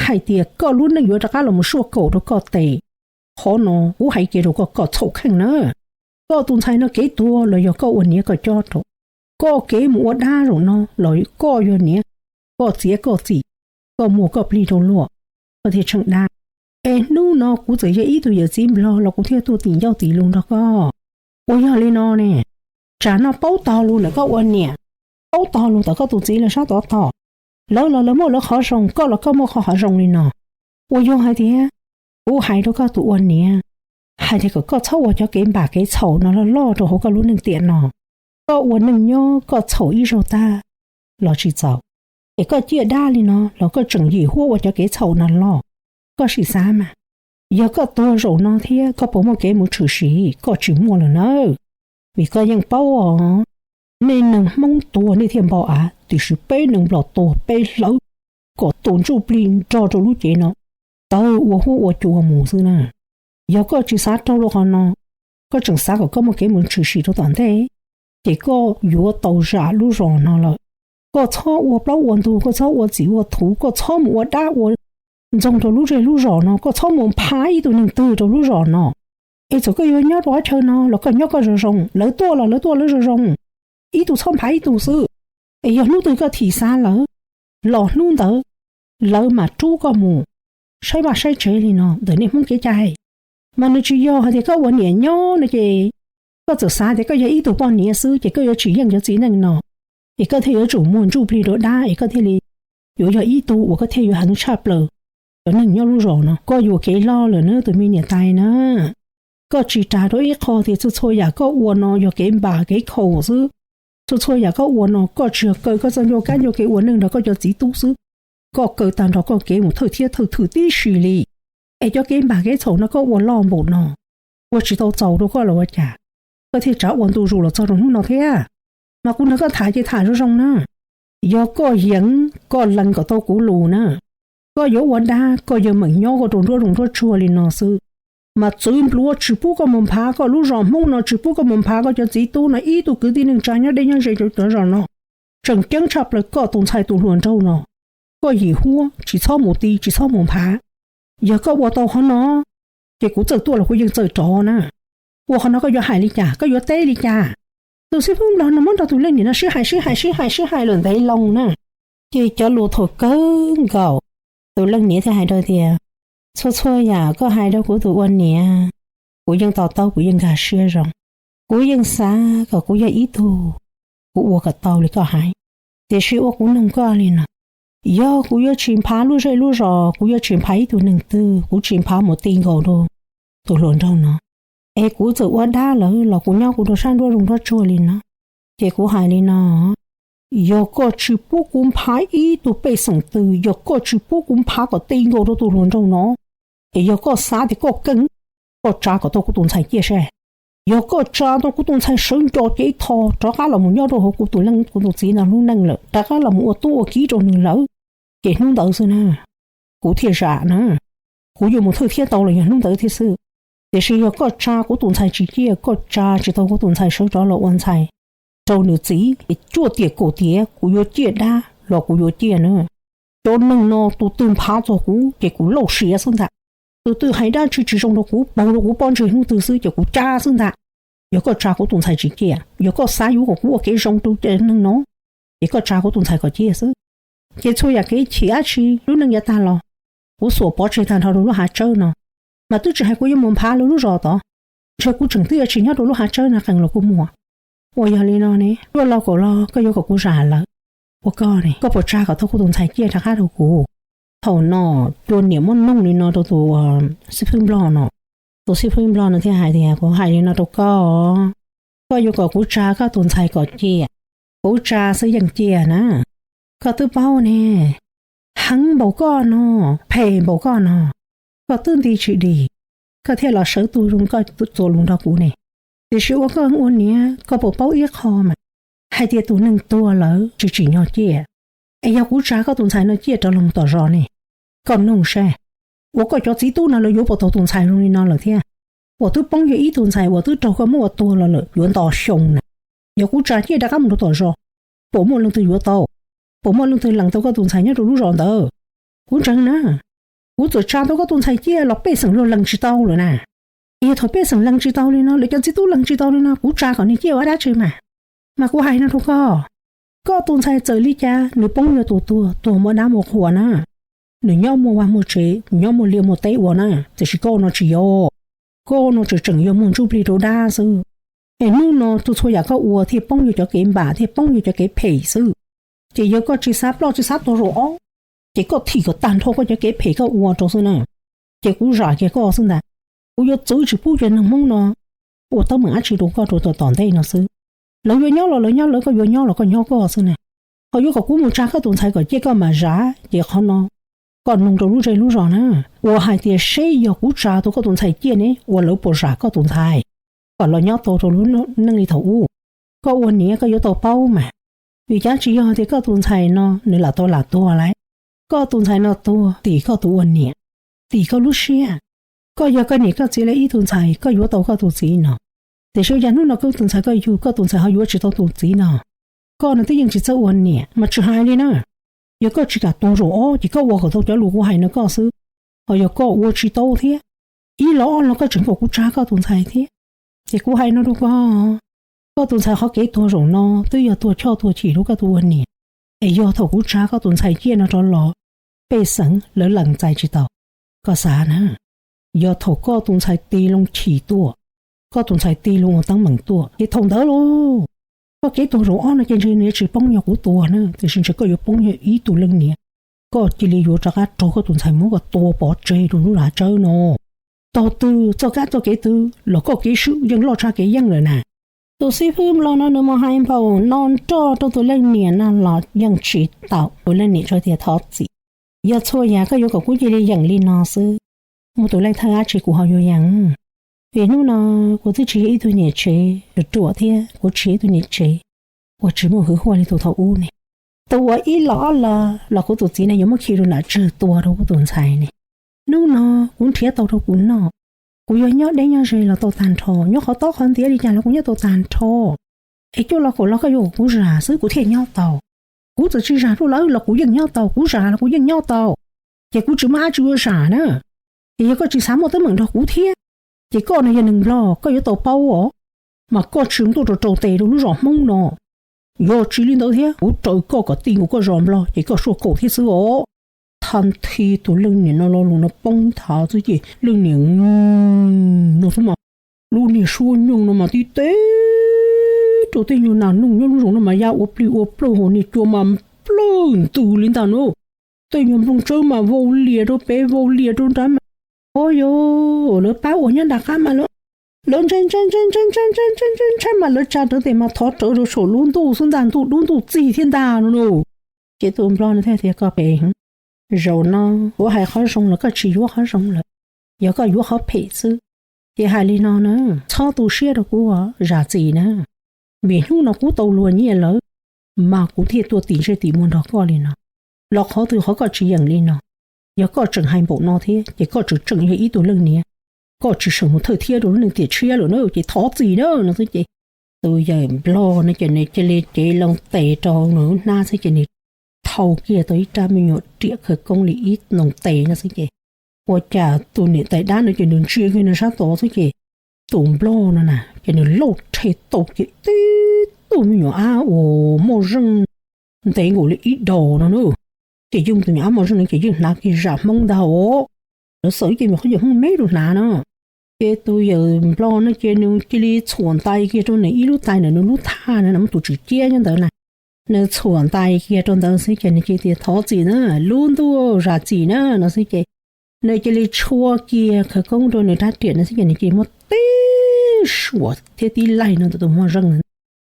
hais tias koj lub neej yuav rov qab los mus suaj kaum rau koj tes. Qhov no kuv hais kiag rau koj, koj txhaum kheej na. Koj tus ntxhais no kev tuag los yog koj ua niam koj cob rau. Koj kev mus ua dab zaum no los koj yog niam, koj txiav koj txim, koj muag koj plig rau luag, koj thiaj tsheej dab. Es hnub no kuv txawm yog ib tug yawm txiv Nplog los kuv thiaj tuaj tim ncauj tim lus nrog koj. Uas yog li no ne, tsam no paub tog lus ntawm koj ua niam, paub tog lus ntawm koj tus txiv lawv sab tod tog, lawv los lawv muaj lawv qhov zoo, koj los koj muaj qhov zoo li no. Uas yog hais tias kuv hais rau koj tus ua niam, hais tias kom koj txhob ua cov kev npam kev txhaum no loj loj rau hauv koj lub neej tiam no. Koj ua neej nyob koj txhaum ib zaug tag los tsis txaus, es koj ciaj dab li no los koj tseem yim huab ua cov kev txhaum no loj. Koj sim xav mas, yog koj tuag zaum no thiab koj puas muaj kev mus tshwm sim? Koj tsis muaj lawm nawb. Vim koj yeej paub os, nej neeg Hmoob tuag nej thiaj npau av, tiam sis peb neeg Nplog tuag peb hlawv kom tus ntsuj plig nrog rau lub cev no tawg ua huab ua cua mus xwb na. Yog koj tsis xav raug rau qhov no, koj tseem xav kom koj muaj kev mus tshwm sim rau tom ntej, ces koj yuav tau zam lub zos no lawm. Koj txhob ua plaub ua ntug, koj txhob ua txim ua thuv, koj txhob mus ua dab ua ntxoog rau lub zej lub zos no, koj txhob mus phav ib tug neeg twg rau lub zos no. Es txawm koj yuav nyob rau qhov chaw no los koj nyob koj zoo zoo, lawv tuaj los lawv tuaj lawv zoo zoo, ib tug txhob phav ib tug xwb. Es yog hnub twg koj thim xav lawm, los hnub ntawd lawv mam rub koj mus saib vaj saib tsev li no ntawm nej Hmoob kev cai. Mas nws tsis yog hais tias koj ua niam nyob no ces koj txawm xav tias koj yog ib tug poj niam xwb ces koj yuav tsis yeej cov txiv neej no, es koj thiaj yuav tsum muag ntsuj plig rau dab es koj thiaj li yuav yog ib tug uas koj thiaj yuav heev tshaj plaws cov neeg nyob lub zos no. Koj yuam kev loj lawm na tus me niam tais na. Koj tsis ras rau ib qho tias txhua txhua yam koj ua no yog kev npam kev khaum xwb. Txhua txhua yam koj ua no koj tsis yog kaw koj txoj ncauj kab ncauj ke ua neej nrog koj cov txiv tub xwb. Koj kaw tag nrho koj kev mus thawj thiab thawj thwm tib si li. Es cov kev npam kev txhaum no koj ua loj npaum no, ua tsis tau txaus rau koj los ua cas, koj thiaj tsav ua ntu zus los txog rau hnub no thiab? Mas kuv nrog koj tham ces tham zoo zoo na. Yog koj yeem koj lees kom tau kuv lus na, koj yuav ua dab koj yuav meem nyob koj rau nruab zoov nruab tsuag li no xwb, mas txwv npluav tsis pub koj mus nphav koj lub zos Hmoob no, tsis pub koj mus nphav koj cov txiv tub no, ib tug kwv tij neej tsa nyob deb nyob ze rau cov zos no. Tseem ceeb tshaj plaws koj tus ntxhais tus hluas nraug no, koj yim huab tsis txhob mus ti tsis txhob mus nphav. Yog koj ua tau qhov no, ces kuv txawj tuaj los kuv yeej txawj rov na. Ua qhov no koj yuav hais li cas, koj yuav teb li cas? Tus xib fwb Nplog no muab nrog tus leej niam no sib hais sib hais sib hais sib hais lawm ntev loo na. Ces cov lus thaum kawg nkaus, tus leej niam thiaj hais rau tias, txhua txhua yam koj hais rau kuv tus ua niam, kuv yeej to taub kuv yeej nkag siab zoo. Kuv yeej xav kom kuv yog ib tug, kuv ua kom tau li koj hais. Tiam sis ua kuv noog koj li no, yog kuv yuav tsis nphav lub zej lub zos, kuv yuav tsis nphav ib tug neeg twg, kuv tsis nphav mus ti nkaus rau tus hluas nraug no, es kuv txawm ua dab lawm los kuv nyob kuv rau sab nruab zoov nruab tsuag li no. Ces kuv hais li no, yog koj tsis pub kuv nphav ib tug pej xeem twg, yog koj tsis pub kuv nphav kom ti nkaus rau tus hluas nraug no, es yog koj xav tias koj keej, koj tsa kom tau kuv tus ntxhais ciaj seb. Yog koj tsa tau kuv tus ntxhais sawv nco cev tho rov qab los mus nyob rau hauv kuv tus leej kuv tus txiv no lub neej lawm, rov qab los mus ua tub ua kiv rau nws lawm, ces hnub ntawd xwb na, kuv thiaj zam na. Kuv yuav mus thawj thiab tau los yog hnub ntawd thiab xwb. Tiam sis yog koj tsa kuv tus ntxhais tsis ciaj, koj tsa tsis tau kuv tus ntxhais sawv rov los ua ntxhais, rau nws txiv es cuaj tiam kaum tiam kuv yuav ciaj dab los kuv yuav ciaj na. Cov neeg no tus twg nphav txog kuv ces kuv lauj siav xwb ntag. Tus twg hais dab tsi tsis zoo rau kuv, paug rau kuv pob ntseg hnub twg xwb ces kuv tsa xwb ntag. Yog koj tsa kuv tus ntxhais tsis ciaj, yog koj xav yuav kom kuv ua kev zoo rau cov neeg no, ces koj tsa kuv tus ntxhais kom ciaj xwb. Ces txhua yam kev chim dab tsi lub neej yav tag los, kuv xuas pov tseg tag nrho rau lub hav tsawb no, mas twb tsis hais kuv yuav mus nphav lawv lub zos tod, ntshe kuv tseem twb yuav tsis nyob rau lub hav tsawb no qee los kuj muaj. Uas yog li no ne, cuaj lo kaum lo koj yuav kom kuv zam lawv, ua koj ne, koj puas tsa kom tau kuv tus ntxhais ciaj rov qab rau kuv? Thaum no, cua niam muab noog li no rau tus xib fwb nplog no. Tus xib fwb nplog no thiaj hais tias, kuv hais li no rau koj, koj yuav kom kuv tsa koj tus ntxhais kom ciaj, kuv tsa xwb yeej ciaj na. Koj twb paub ne, heev npaum koj no, phem npaum koj no, koj twb nti tsis dim, koj thiaj los sawv tuag zoo koj txuas lus nrog kuv ne. Tiam sis ua koj ua niam koj puas paub ib qho mas, hais tias tus neeg tuag lawm tsis tsim nyog ciaj. Es yog kuv tsa koj tus ntxhais no ciaj rov los tom zos ne, koj noog saib, ua koj cov txiv tub no lawv yuav puas tau tus ntxhais zoo li no lawm thiab? Uas twb poob yog ib tug ntxhais uas twb raug koj muab ua tuag los lawm yuav nto xyoo na. Yog kuv tsa ciaj rov qab mus rau tom zos, puas muaj leej twg yuav tau? Puas muaj leej twg lees tau koj tus ntxhais nyob rau lub zos ntawd? Kuv ntseeg na, kuv txawm tsa tau koj tus ntxhais ciaj los pej xeem luag lees tsis tau lawm na. Es yog thaum pej xeem lees tsis tau li no, lawv cov txiv tub lees tsis tau li no, kuv tsa kom nws ciaj ua dab tsi mas? Mas kuv hais no rau koj, koj tus ntxhais txawm li cas nws poob yog tus tuag, tuag muaj dab muaj qhua na. Nws nyob muaj vaj muaj tsev, nyob muaj liaj muaj teb ua na, tiam sis koj no tsis yog. Koj no tseem tseem yog muag ntsuj plig rau dab xwb. Es hnub no txhua txhua yam koj ua thiaj poob yog cov kev npam, thiaj poob yog cov kev phem xwb. Ces yog koj tsis xav ploj tsis xav tuag zaum ob, ces koj thim kom tag nrho koj cov kev phem koj ua rau xwb na. Ces kuv zam kiag koj xwb ntag. Kuv yuav txwv tsis pub cov neeg Hmoob no ua teeb meem dab tsi rau koj rau tom tom ntej no xwb. Lawv yuav nyob los lawv nyob lawv, koj yuav nyob los koj nyob koj xwb na. Ho yuav kom kuv mus tsa koj tus ntxhais kom ciaj koj mam zam, ces qhov no koj noog rau lub zej lub zos na, uas hais tias seb yog kuv tsa tau koj tus ntxhais ciaj ne, uas lawv puas zam koj tus ntxhais kom los nyob tau rau lub neej li thaum ub. Koj ua niam koj yuav tau paub mas, vim cas tsis yog tias koj tus ntxhais no nws lam tau lam tuag lauj. Koj tus ntxhais no tuag tim koj tus ua niam, tim koj lub siab. Koj yog koj niam koj txiv lawv ib tug ntxhais koj yuav tau koj tus txiv no, tiam sis cas hnub no koj tus ntxhais koj yug, koj tus ntxhais ho yuav tsis tau tus txiv no. Koj no twb yeej tsis txawj ua niam mas tsis hais li na. Yog koj tsis kam tuag zaum ob ces koj ua kom tau cov lus kuv hais no koj xwb. Ho yog koj ua tsis tau thiab, ib los ob los koj tseem kom kuv tsa koj tus ntxhais thiab. Ces kuv hais no rau koj, koj tus ntxhais qhov kev tuag zaum no twb yog tuag choj tuag chim rau koj tus ua niam. Es yog thaum kuv tsa koj tus ntxhais ciaj no rov los, pej xeem lawv lees txais tsis tau. Koj xav na, yog thaum koj tus ntxhais tig loo chim tuaj, koj tus ntxhais tig loo ua teeb meem tuaj ces thaum ntawd lauj, koj kev tuag zaum ob no ces ntshe nws yuav tsis poob yog kuv tua na, tiam sis ntshe koj yuav poob yog ib tug leej niam. Koj cia li yuav rov qab raug koj tus ntxhais muab koj tua pov tseg rau lub hav tsawb no. Tog twg txoj kab txoj kev twg los koj kev swb yeej loj tshaj kev yeej lawm na. Tus xib fwb nplog no nws mus hais npaum no nroj rau tus leej niam no los yeej tsis tau, tus leej niam tsuas tias thov txim. Yog txhua yam koj yuav kom kuv cia li yeem li no xwb, muaj tus leej thawj dab tsi kuv ho yuav yeem? Vim hnub no kuv twb tsis yog ib tug niam tsev ruam ruam thiab kuv tsis yog ib tug niam tsev uas tsis muaj hwv huaj li tus thaum ub ne. Tus uas ib los ob los los kuv tus txiv ne yuav muab khi rau nram tsawg tua rau kuv tus ntxhais ne. Hnub no kuv nrhiav tau rau kuv noj, kuv yuav nyob deb nyob ze los tau tag nrho, nyob qhov tob qhov ntiav li cas los kuv nyob tau tag nrho. Es cuaj lo kaum lo koj yuav kom kuv zam xwb kuv thiaj nyob tau. Kuv txawm tsis zam rau lawv los kuv yeej nyob tau, kuv zam los kuv yeej nyob tau. Ces kuv tsis muaj dab tsi yuav zam na. Es yog koj tsis xav muaj teeb meem nrog kuv thiab, ces koj no yog neeg nplog koj yuav tau paub os, mas koj tsis tuaj rau rau tes rau lub zos Hmoob no. Yog tsis li ntawd thiab kuv raws koj kom ti nkaus koj zos nplog ces koj suaj kaum thiab xwb os. Tha nthi tus leej niam no lo lus no poob nthav xwb ces leej niam no xwb mas, lub niag suab nyoog no mas tib teb rau tej nyuag nas noog nyob lub zoov no mas ya ua plig ua plawg hauv niag cua mas plawg ntws li ntag na. Tej nyuag nplooj tsawb mas vau lias rau pem vau lias rau nrad mas, o yos, lawv pab uas nyob nram qab mas lawv ntshai ntshai ntshai ntshai ntshai ntshai ntshai mas lawv tsa rawv tes mas thov rawv rau saum lub ntuj xwb ntag, ntuj dub ntuj txig thiab ntag no. Ces tus nplog no thiaj tias koj pem, zaum no kuv hais qhov zoo los koj tsis yuav qhov zoo lawm, yog koj yuav qhov phem xwb. Ces hais li no na, txhob tu siab rau kuv, zam txim na, vim hnub no kuv tau luag nyiaj lawm, mas kuv thiaj tuaj tim ntsej tim muag nrog koj li no. Los qhov twg qhov koj tsis yeem li no, yog koj tseem hais npaum no thiab ces koj tseem tseem yog ib tug leej niam, koj tsis seem mus thawj thiab rau lub neej tiam tshiab lawm na, ces thov txim na no xwb ces tus yawm nplog no ces nws cia li cev loo tes rau nws lub hnab xwb ces nws thau kiag tau ib rab me nyuam riam khawv koob li ib noo tes no xwb ces ua cas tus niam tais dab no ces nws ntsia kiag nws sab tod xwb ces tus nplog no na ces nws lauj rhe tau kiag tib tug me nyuam ab uas moj zeej ntev nkaus li ib daus no na. Ces yeej tus me nyuam ab moj zeej no ces yeej hnav kiag zam Hmoob ntag os. Lawv xaws ib ce me qhob cawm Hmoob me rau hnav no. Ces tus yawm nplog no ces nws cia li txhuam ntais kiag rau nws ib lub tais ntawm nws lub thaj no na, muab tus tswm ciab nyob ntawd na. Nws txhuam ntais kiag rau ntawd xwb ces nws cia li tias thov txim na, lub ntuj zam txim na no xwb ces nws cia li tshuab kiag khawv koob rau nws rab riam no xwb ces nws cia li muab tib suam thiab tib laig no ntawm tus moj zeej no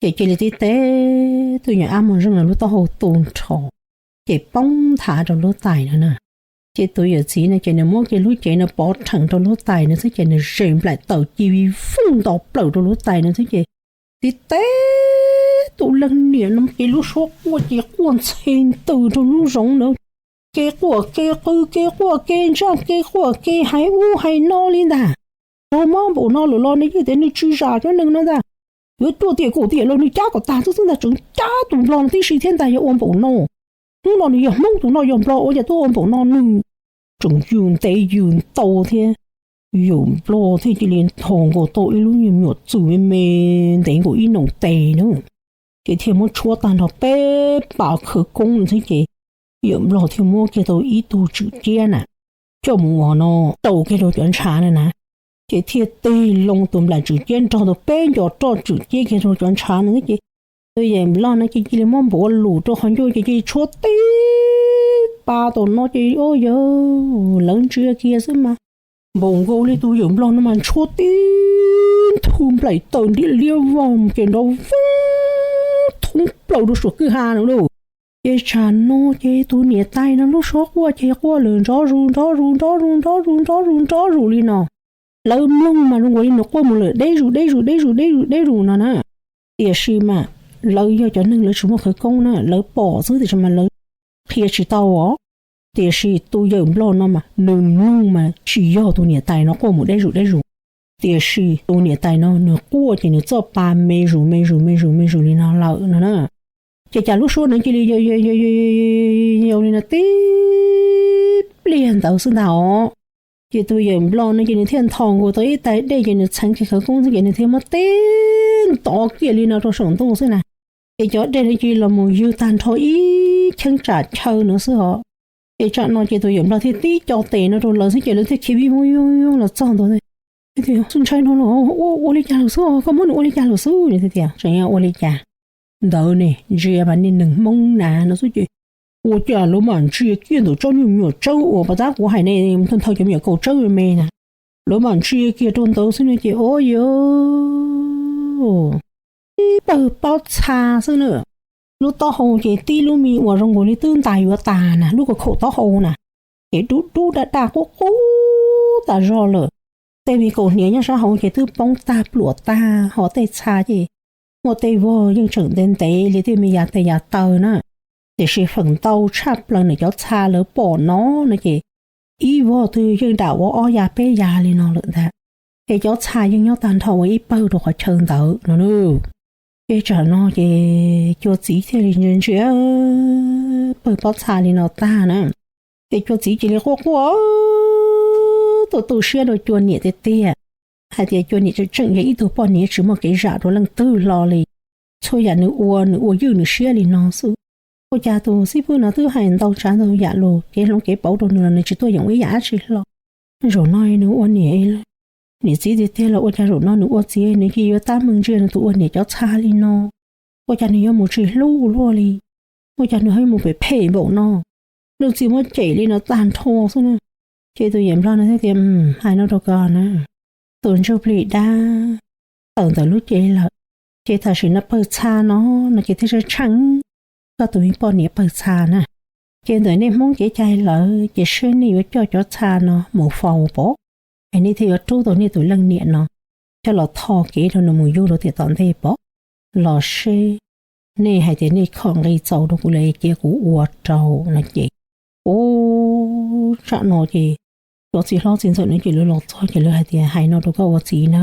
ces cia li tib teb tus me nyuam ab moj zeej no lub taub hau tu nrho ces poob nthav rau lub tais no na. Ces tus yawm txiv no ces nws muab kiag lub cev no pov rhees rau lub tais no xwb ces nws zes nplaim tawm ci vij vooj nto plaws rau lub tais no xwb ces tib teb tus leej niam no ces lub suab quaj ces quaj ntxhe ntws rau lub zoov ntawd. Kev quaj kev qw, kev quaj kev ntsaj, kev quaj kev hais ub hais no li ntag. Raug mob npaum no lawm los nws yeej tias nws tsis zam cov neeg no ntag. Yuav cuaj tiam kaum tiam los nws cab kom tag xwb xwb ntag, tseem cab tus nplog no tib si thiab ntag, yog ua npaum no. Hnub no nws yog Hmoob, tus no yog nplog, ua cas tuaj ua npaum no. Nws tseem yws ntev yws ntau thiab. Yawm nplog thiaj cia li nthos nkaus tau ib lub nyuag me nyuam txwm me me ntev nkaus ib noo tes na. Ces thiaj muab tshuab tag nrho peb pas khawv koob no xwb ces yawm nplog thiaj muab kiag tau ib tug tswm ciab na coj mus ua no rau kiag rau cov ntshav na na. Ces thiaj tig loo tus nplaim tswm ciab nrog tau peb nco roj tswm ciab kiag rau cov ntshav no xwb ces tus yawm nplog no ces cia li muab npuav lus rau qhov ncauj ces cia li tshuab tib pas tau no ces ua yawg lawv ntsia kiag xwb mas npaum nkaus li tus yawm nplog no mas ntshuab tib nthwv nplaim taws ntiam liab vog ces nrov voob thoob plaws rau saum kwj ha no lauj. Ces tsam no ces tus niam tais no lub suab quaj ces quaj lawm nrov zus nrov zus nrov zus nrov zus nrov zus nrov zus li no. Lawv mloog mas zoo nkaus li nws quaj mus lawm deb zus deb zus deb zus deb zus deb zus no na. Tiam sis mas lawv yog cov neeg lawv tsis muaj khawv koob na, lawv pom xwb tiam sis mas lawv qhia tsis tau os. Tiam sis tus yawm nplog no mas nws mloog mas tsis yog tus niam tais no quaj mus deb zus deb zus, tiam sis tus niam tais no nws quaj ces nws txoj pa me zus me zus me zus me zus li no lawm no na. Ces cas lub suab no cia li yau li no tib pliag ntawd xwb ntag os. Ces tus yawm nplog no ces nws thiaj nthos nkaus tau ib tais dej ces nws txheev kiag khawv koob xwb ces nws thiaj muab tib ntov kiag li no rau saum ntuj xwb na. Ces cov dej no cia li los mus ywg tag nrho ib cheeb tsam chaw no xwb os. Ces tsam no ces tus yawm nplog thiaj tib co tes no rau lawv xwb ces lawv thiaj khiav vij voog los txog ntawd. Tias, ntshai no los ua li cas lawm xwb, koj muab nws ua li cas lawm xwb? Nws thiaj tias, tseem ua li cas ntawd ne, ntsia mas nej neeg Hmoob na no xwb ces ua cas lawv mam ntsia kiag ntawm tsob nyuag me nyuam tsawb uas puag ta kuv hais ne, nthawj cov me nyuam kaus tsawb me me na. Lawv mam ntsia kiag rau ntawd xwb no ces ua yawg ib pawg pob txha xwb na. Lub taub hau ces tib lub me uas zoo nkaus li twb ntais yuav tas na, lub kaum khaum taub hau na, ces dub dub daj daj qub qub tas zog lawm. Tej me kaus hniav nyob sab hauv ces twb poob tag pluam tag, ho tej txha ces muaj tej vog yeej tseem ntev ntev li tej me yas tes yas taw na. Tiam sis feem ntau tshaj plaws nws cov txha lawv pom no no ces ib vog twg yeej dam ua ob yas peb yas li no lawm ntag. Ces cov txha yeej nyob tag nrho ua ib pawg rau qhov chaw ntawd no na. Ces tsam no ces cua txiv thiaj li ntsia ntsia pawg pob txha li no tag na, ces cua txiv cia li quaj quaj tu tu siab rau cua niam tiag tiag, hais tias cua niam tseem tseem yog ib tug poj niam tsis muaj kev zam rau leej twg hlo li. Txhua yam nws ua nws ua ywj nws siab li no xwb. Ua cas tus xib fwb no twb hais ntau tsav ntau yam lus kev hloov kev pauv rau nws los nws tsis tuaj yeem ua ib yam dab tsi hlo. Zaum no nws ua niam, niam txiv tiag tiag los ua cas zaum no nws ua txiv nws cia yuav tab meeg ntsia nws tus ua niam cov txha li no. Ua cas nws yuav mus tsis hlub luaj li, ua cas nws ho mus phem phem npaum no. Leej txiv muab cem li no tag nrho xwb na. Ces tus yawm nplog no thiaj tias, hais no rau koj na, tus ntsuj plig dab tawm ntawm lub cev lawm, ces tam sim no pawg txha no no ces thiaj tsheej tsheej koj tus me poj niam pawg txha na. Ces ntawm nej Hmoob kev cai lawm ces seb nej yuav coj cov txha no mus faus pov, es nej thiaj yuav rub tau nej tus leej niam no coj los tho kev rau nws mus yug rau tiam tom ntej pov, los seb nej hais tias nej khom nqi txaus rau kuv lawm cia kuv ua rau no ces. Ub, tsam no ces cov txiv hlob txiv ntxawm no ces lawv los txog ces lawv hais tias, hais no rau koj ua txiv na,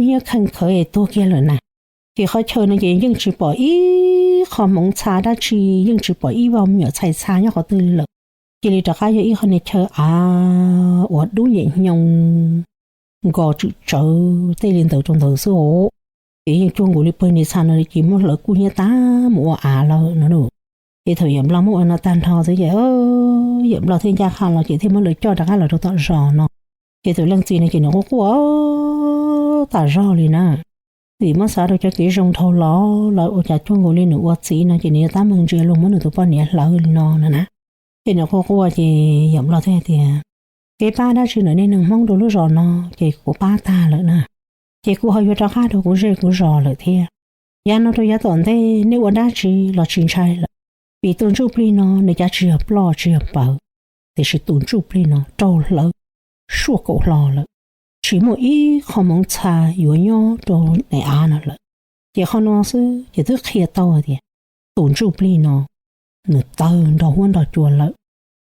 kub hnyiab kheej khawv es tuag kiag lawm na. Ces qhov chaw no ces yeej tsis pom ib qho hmoov txha dab tsi, yeej tsis pom ib vag me nyuam txhais txha nyob qhov twg li lawm. Cia li rov qab yog ib qho niag chaw av uas dub nyem hnyoo, nkos tswm tsawv tej li ntawd rau ntawd xwb os. Ces yeej cuag nkaus li pawg niag txha no ces muab hlawv kub hnyiab tag mus ua av lawm no. Ces thaum yawm nplog muab ua no tag nrho xwb ces yawm nplog thiaj ncaj qha los ces thiaj muab lawv coj rov qab los rau tom zos no. Ces tus leej txiv no ces nws quaj quaj tas zog li na. Vim muab xav rau cov kev zoo dhau los lawm ua cas cuag nkaus li nws ua txiv no ces nws yuav tab meeg ntsia luag muab nws tus poj niam hlawv li no no na. Ces nws quaj quaj ces yawm nplog thiaj hais tias, kev pab dab tsi ntawm nej neeg Hmoob rau lub zos no ces kuv pab tag lawm na. Ces kuv ho yuav rov qab rau kuv zej kuv zos lawm thiab. Yav no rau yav tom ntej nej ua dab tsi los tsis ntshai lawm, vim tus ntsuj plig no nws cav tsis yog ploj tsis yog pawv, tiam sis tus ntsuj plig no raug hlawv suaj kaum hlo lawm, tsis muaj ib qho hmoov txha yuav nyob rau daim av no lawm. Ces qhov no xwb ces twb qhia tau hais tias tus ntsuj plig no nws tawg nrog huab nrog cua lawm,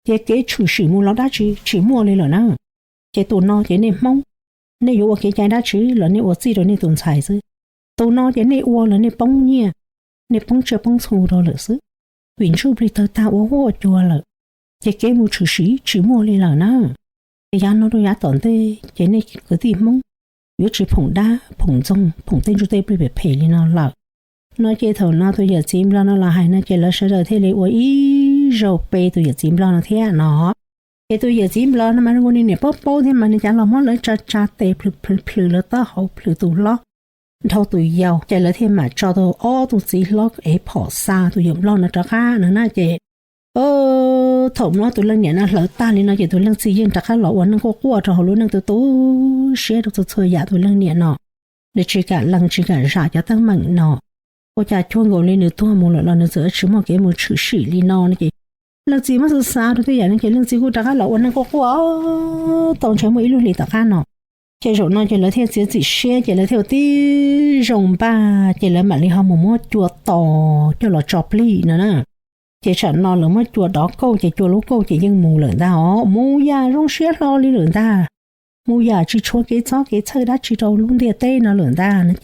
ces kev tshwm sim mus los dab tsi tsis muaj li lawm na. Ces tus no ces nej Hmoob, nej yuav ua kev cai dab tsi los nej ua txij rau nej tus ntxhais xwb. Tus no ces nej ua los nej poob nyiaj, nej poob tsiaj poob txhu rau lawm xwb, vim ntsuj plig tawg tag ua huab ua cua lawm, ces kev mus tshwm sim tsis muaj li lawm na. Ces yav no rau yav tom ntej ces nej kwv tij Hmoob yuav tsis phoom dab phoom ntxoog phoom tej ntsuj tej plig phem phem li no lawm no. Ces thaum no tus yawm txiv nplog no los hais no ces lawv sawv daws thiaj li ua ib zaug pe tus yawm txiv nplog no thiab no. Ces tus yawm txiv nplog no mas zoo li niam paub paub thiab mas nws cav los muab lawv tsa tsa tes plhws plhws plhws lawv taub hau plhws tus hlob dhau tus yau, ces lawv thiaj mam tso tau ob tug txiv hlob ev phom xa tus yawm nplog no rov qab no na. Ces thaum muab tus leej niam no hlawv tag li no ces tus leej txiv yeej rov qab los ua neej quaj quaj rau hauv lub neej tu tu siab rau txhua txhua yam. Tus leej niam no nws tsis kam lees tsis kam zam cov teeb meem no, ua cas cuag nkaus li nws tuag mus lawm los nws txawm tsis muaj kev mus tshwm sim li no no. Ces leej txiv muab xav xav rau tej yam no ces leej txiv kuj rov qab los ua neej quaj quaj tau ntshe muaj ib lub hlis tom qab no. Ces zaum no ces lawv thiaj txiav txim siab ces lawv thiaj ua tib zoo npaj ces lawv mam li ho mus muab cua tos coj los tso plig no na. Ces tsam no lawv muab cua dov kauj ces cua lub kauj ces yeej mus lawm ntag os, mus yam zoo siab hlo li lawm ntag. Mus yam tsis tshuav kev txob kev txhawj dab tsi rau lub ntiaj teb no lawm ntag no.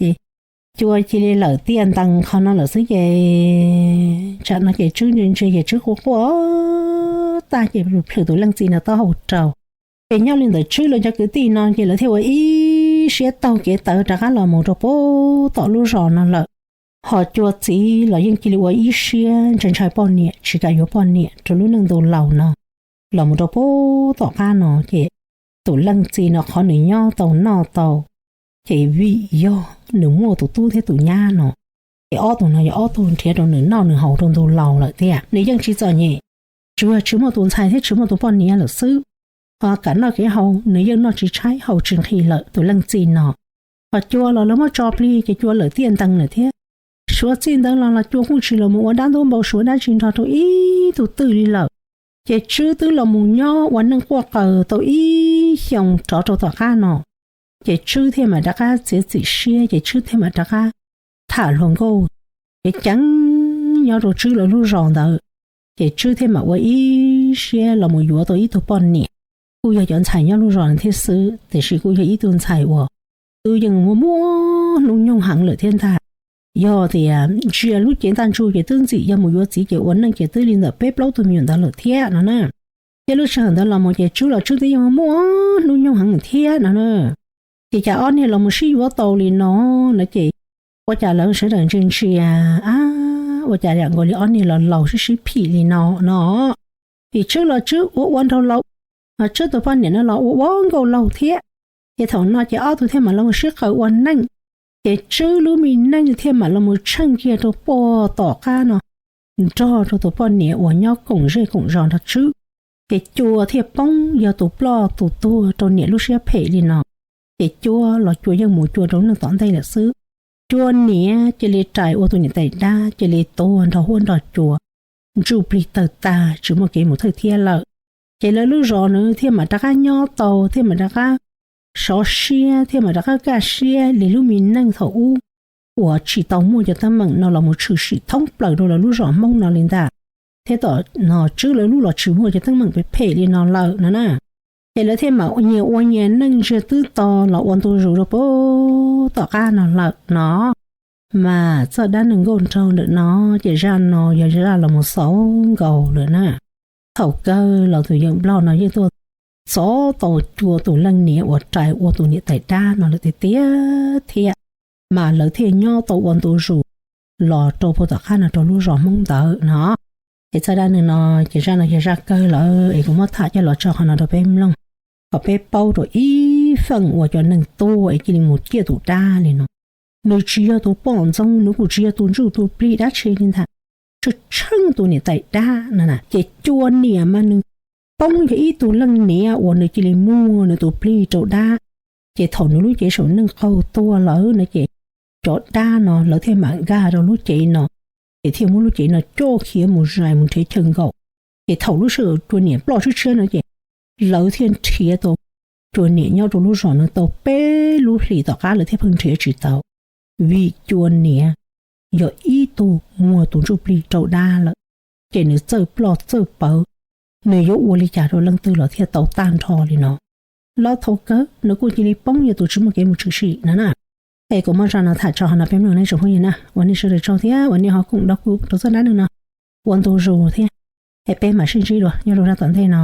Ces cua cia li lawm tiaj ntees qhov no lawm xwb ces tsam no ces Tswb ntsia ntsia ces Tswb quaj quaj tag ces plhws tus leej txiv no taub hau rau. Ces nyob li ntawd Tswb lawv cov kwv tij no ces lawv thiaj ua ib siab taug kev tawv rov qab los mus rau pem tom lub zos no lawm. Ho cua txiv los yeej cia li ua ib siab ntshai ntshai poj niam tsis kam yuav poj niam rau lub neej ntu laus no. Los mus rau pem tom qab no ces tus leej txiv no qhov nws nyob tau noj tau ces vim yog nws muaj tus tub thiab tus nyab no, ces ob tug no yog ob tug nrhiav rau nws noj nws haus rau ntu laus lawm thiab. Nws yeej tsis txom nyem, tsuas yog tsis muaj tus ntxhais thiab tsis muaj tus poj niam lawm xwb. kam noj kev haus, nws yeej noj tsis tshaib haus tsis nqhis lawm tus leej txiv no. Ho cua los lawv muab tso plig ces cua lawm tiaj ntees lawm thiab. Suav txij ntawd los los cua kuj tsis los mus ua dab ntub npau suav dab tsi nrog rau ib tug twg li lawm. Ces Tswb twb los mus nyob ua neej quaj qaws tau ib xyoos rov rau tom qab no, ces Tswb thiaj mam rov qab txiav txim siab, ces Tswb thiaj mam rov qab tham hluas nkauj ceev ceev nyob rau Tswb lawv lub zos ntawd. Ces Tswb thiaj mam ua ib siab los mus yuav tau ib tug poj niam, kuj yog cov ntxhais nyob lub zos thiab xwb, tiam sis kuj yog ib tug ntxhais uas twb yeej muaj muaj hnub nyoog heev lawm thiab ntag. Yog tias ntsia lub cev ntaj ntsug ces twb ntxim yog mus yuav txiv ces ua neej ces twb li ntawm peb plaub tug me nyuam ntawd lawm thiab no na. Ces lub sij hawm ntawd los mus ces Tswb los Tswb twb yeej muaj muaj hnub nyoog heev thiab no na. Ces cas ob niag los mus sib yuav tau li no no ces ua cas lawv sawv daws ntsia ntsia, ab, ua cas yam nkaus li ob niag los laus sib sib phim li no no. Ces Tswb los Tswb ua ua nraug laus, Tswb tus poj niam no los ua ua nkauj laug thiab. Ces thaum no ces ob tug thiaj mam los mus sib qaws ua neej. Ces Tswb lub me neej thiaj mam los mus tsheej kiag rau puag tom qab no nrog rau tus poj niam uas nyob koom zej koom zos nrog Tswb. Ces cua thiaj poob yog tus ploj tus tuag rau niam lub siab phem li no. Ces cua los cua yeej mus cua rau neej tom ntej lawm xwb. Cua niam cia li rais ua tus niam tais dab cia li tuag nrog huab nrog cua, ntsuj plig tawg tag tsis muaj kev mus thawj thiab lawm. Ces lawv lub zos nws thiaj mam rov qab nyob tau, thiaj mam rov qab sov siab, thiaj mam rov qab kaj siab li lub me neej thaum ub uas tsis tau muaj cov teeb meem no los mus tshwm sim thoob plaws rau lawv lub zos Hmoob no li ntag. Thiab tom no Tswb lawv lub los tsis muaj cov teeb meem phem phem li no lawm no na. Ces lawv thiaj mam nyias ua nyias neej ntsiag twb to los ua ntu zus rau puag tom qab no lawm no. Mas txoj dab neeg nkauj nraug ntawm no ces zaj no yog zaj los mus xaus nkaus lawm na. Thaum kawg los tus yawm nplog no yeej tuaj txov tau cua tus leej niam uas rais ua tus niam tais dab no lawm tiag tiag thiab. Mas lawv thiaj nyob tau ua ntu zus los rau puag tom qab no rau lub zos Hmoob ntawd no. Es txoj dab neeg no ces zaj no yog zaj kawg lawm es kuv muab tham coj los tso qhov no rau peb mloog, kom peb paub rau ib feem uas cov neeg tuag es cia li mus ciaj tus dab li no. Nws tsis yog tus poj ntxoog, nws kuj tsis yog tus ntsuj tus plig dab tsi li ntag, tsuas tsheej tus niam tais dab no na. Ces cua niam mas nws poob yog ib tug leej niam uas nws cia li muag nws tus plig rau dab. Ces thaum nws lub cev saum neej qaug tuag lawm no ces cov dab no lawv thiaj mam nkag rau lub cev no, ces thiaj muab lub cev no coj khiav mus zais mus nrhiav chaw nkaum. Ces thaum lub sij hawm cua niam ploj tshiab tshiab no ces lawv thiaj nrhiav tau cua niam nyob rau lub zos no tau peb lub hlis tom qab lawv thiaj pheej nrhiav tsis tau, vim cua niam yog ib tug muag tus ntsuj plig rau dab lawm, ces nws txawj ploj txawj pawv, nws yuav ua li cas rau leej twg los thiaj tau tag nrho li no. Los thaum kawg nws kuj cia li poob yog tus tsis muaj kev mus tshwm sim no na. Es kuv muab zaj no tham tso qhov no peb mloog nej tsoom phooj ywg na, ua nej sawv daws tsaug thiab uas nej ho koom nrog kuv rau txoj dab neeg no ua ntu zus thiab. Es peb mam sib ntsib dua nyob rau zaj tom ntej no.